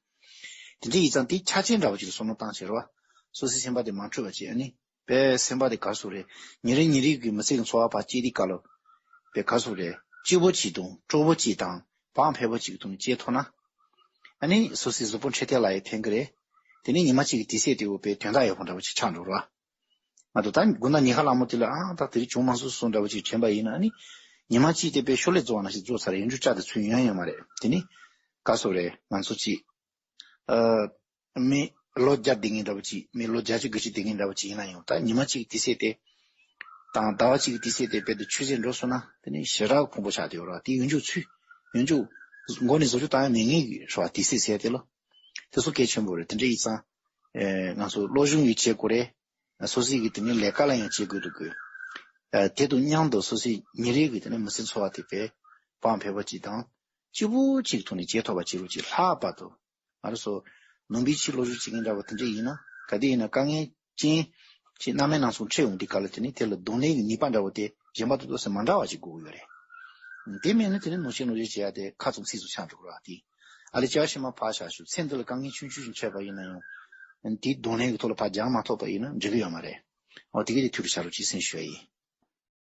དེ་འདྲ་ཡིན་ཙང་དེ་ཆ་རྐྱེན་འདྲ་བོ་ཅིག་ལ་བསམ་བློ་བཏང་བྱས་རེད་བ། སོ་སོའི་སེམས་པ་དེ་མ་འཁྲུག་པ་བྱས། ཨ་ནི་དཔེ་སེམས་པ་དེ་ག་རེ་ཟེར་དགོས་རེད། ཉིན་རེ་ཉིན་རེ་གི་མི་ཚེ་གི་འཚོ་བ་ཕར་སྐྱེལ་དུས་སྐབས་ལ་དཔེ་ག་རེ་ཟེར་དགོས་རེད། སྐྱིད་པོ་ཅིག་དང་སྤྲོ་པོ་ཅིག་དང་བག་ཕེབས་པོ་ཅིག་གི་ཐོག་ནས་སྐྱེལ་ཐུབ་ན། ཨ་ནི་སོ་སོའི་གཟུགས་པོ་འཕྲོད་བསྟེན་ལ་ཡང་ཕན་གི་རེད། དེ་ནས་ཉི་མ་གཅིག་གི་དུས་ཚོད་དེ་འོ་དཔེ་དོན་དག་ཡོད་པ་འདྲ་བོ་ཅིག་ཆགས་འགྲོ་ར། ང་ཚོ་ད་དགོང་དག་ཉལ་ཁ་ལངས་པ་དེ་ལ་ཨང་ད་དེ་རིང་བྱུང་མ་སོང་སོང་འདྲ་བོ་ཅིག་དྲན་པ་ཡིན་ན། ཨ་ནི་ཉི་མ་གཅིག་དེ་དཔེ་ཤོ་ལོ་ཀ་རྫོགས་པ་ནང་བཞིན་རྫོགས་ཚར་རེད། ཡོང་རྒྱུ་ཅག་དེ་ཚུར་ཡོང་ཡ་ཡོད་མ་རེད། དེ་ནི་ག་རེ་ཟེར་དགོས་རེད། ང་ཚོ་ཅིག་ཨ་མི་ལོ་བརྒྱ་བསྡད་མཁན་འདྲ་བོ་ཅིག་མི་ལོ་བརྒྱད་ཅུ་དགུ་བཅུ་བསྡད་མཁན་འདྲ་བོ་ཅིག་ཡིན་ན་ཡང་། ད་ཉི་མ་གཅིག་གི་དུས་ཚོད་དེ་དང་ཟླ་བ་གཅིག་གི་དུས་ཚོད་དེ་དཔེ་དེ་ཆུད་ཟོས་འགྲོ་སོང་ན། དེ་ནི་ཞེ་དྲག་ཕུང་པོ་ཆགས་བསྡད་ཡོད་ར། དེ་ཡོང་རྒྱུ་ཚུར་ཡོང་རྒྱུ་མགོ་ནས་བཟོ་རྒྱུ་བཏང་ཡ་མེད་མཁན་གི་རེད་བ། དུས་ཚོད་ཟེར་ཡ་དེ་ལ་དེ་ཚོ་གལ་ཆེན་པོ་རེད། དེ་འདྲ་ཡིན་ཙང་ཨེ་ང་ཚོ་སློབ་སྦྱོང་ཡང་བྱེད་དགོས་རེད། སོ་སོའི་གི་དེ་ནི་ལས་ཀ་ལ་ཡང་བྱེད་དགོས་འདུག་གི། ཨ་དེ་དང་མཉམ་དུ་སོ་སོའི་ཉིན་རེ་གི་དེ་ནི་མི་ཚེ་འཚོ་བ་དེ་དཔེ་བག་ཕེབས་པོ་ཅིག་དང་སྐྱིད་པོ་ཅིག་ཐོག་ནས་སྐྱེལ་ཐུབ་པ་བྱེད་རོགས་གྱིས། ལྷག་པར་དུ་ང་རང་ཚོ་ནང་པའི་ཕྱི་སློབ་སྦྱོང་བྱེད་མཁན་འདྲ་བོ་དེ་འདྲ་ཡིན་ན། ག་དུས་ཡིན་ན་དཀའ་ངལ་རྐྱེན་ཅིག་རྣམ་སྨིན་སྣ་ཚོགས་འཕྲད་ཡོང་དུས་སྐབས་ལ་དེ་ནི་དེ་ལ་གདོང་ལེན་གྱི་ནུས་པ་འདྲ་བོ་དེ་གཞན་པ་དང་ཏོག་ཙམ་མ་འདྲ་བ་ཅིག་དགོས་ཀྱི་ཡོད་རེད། དེ་མེད་ན་དེ་ནི་ནང་བཞིན་ནང་བཞིན་བྱེད་ཡ་དེ་ཁ་ཙམ་ཚིག་ཙམ་ཆགས་འགྲོ་གི་རེད་བ། དེ་ཨ་ལས་བྱ་བ་ཕྱི་མ་ཕར་བཞག་ཞུ། ཚེ་འདི་ལ་དཀའ་ངལ་ཆུང་ཆུང་ཞིག་འཕྲད་པ་ཡིན་ན་ཡང་དེའི་གདོང་ལེན་གྱི་ཐོག་ལ་ཕར་སྦྱང་མ་ཐུབ་པ་ཡིན་ན་འགྲིག་གི་ཡོད་མ་རེད། འོ་དེ་ག་དེ་ཐུགས་ལ་བཞག་རོགས་གྱིས་ཟེར་ཞུ་ཡ་ཡིན།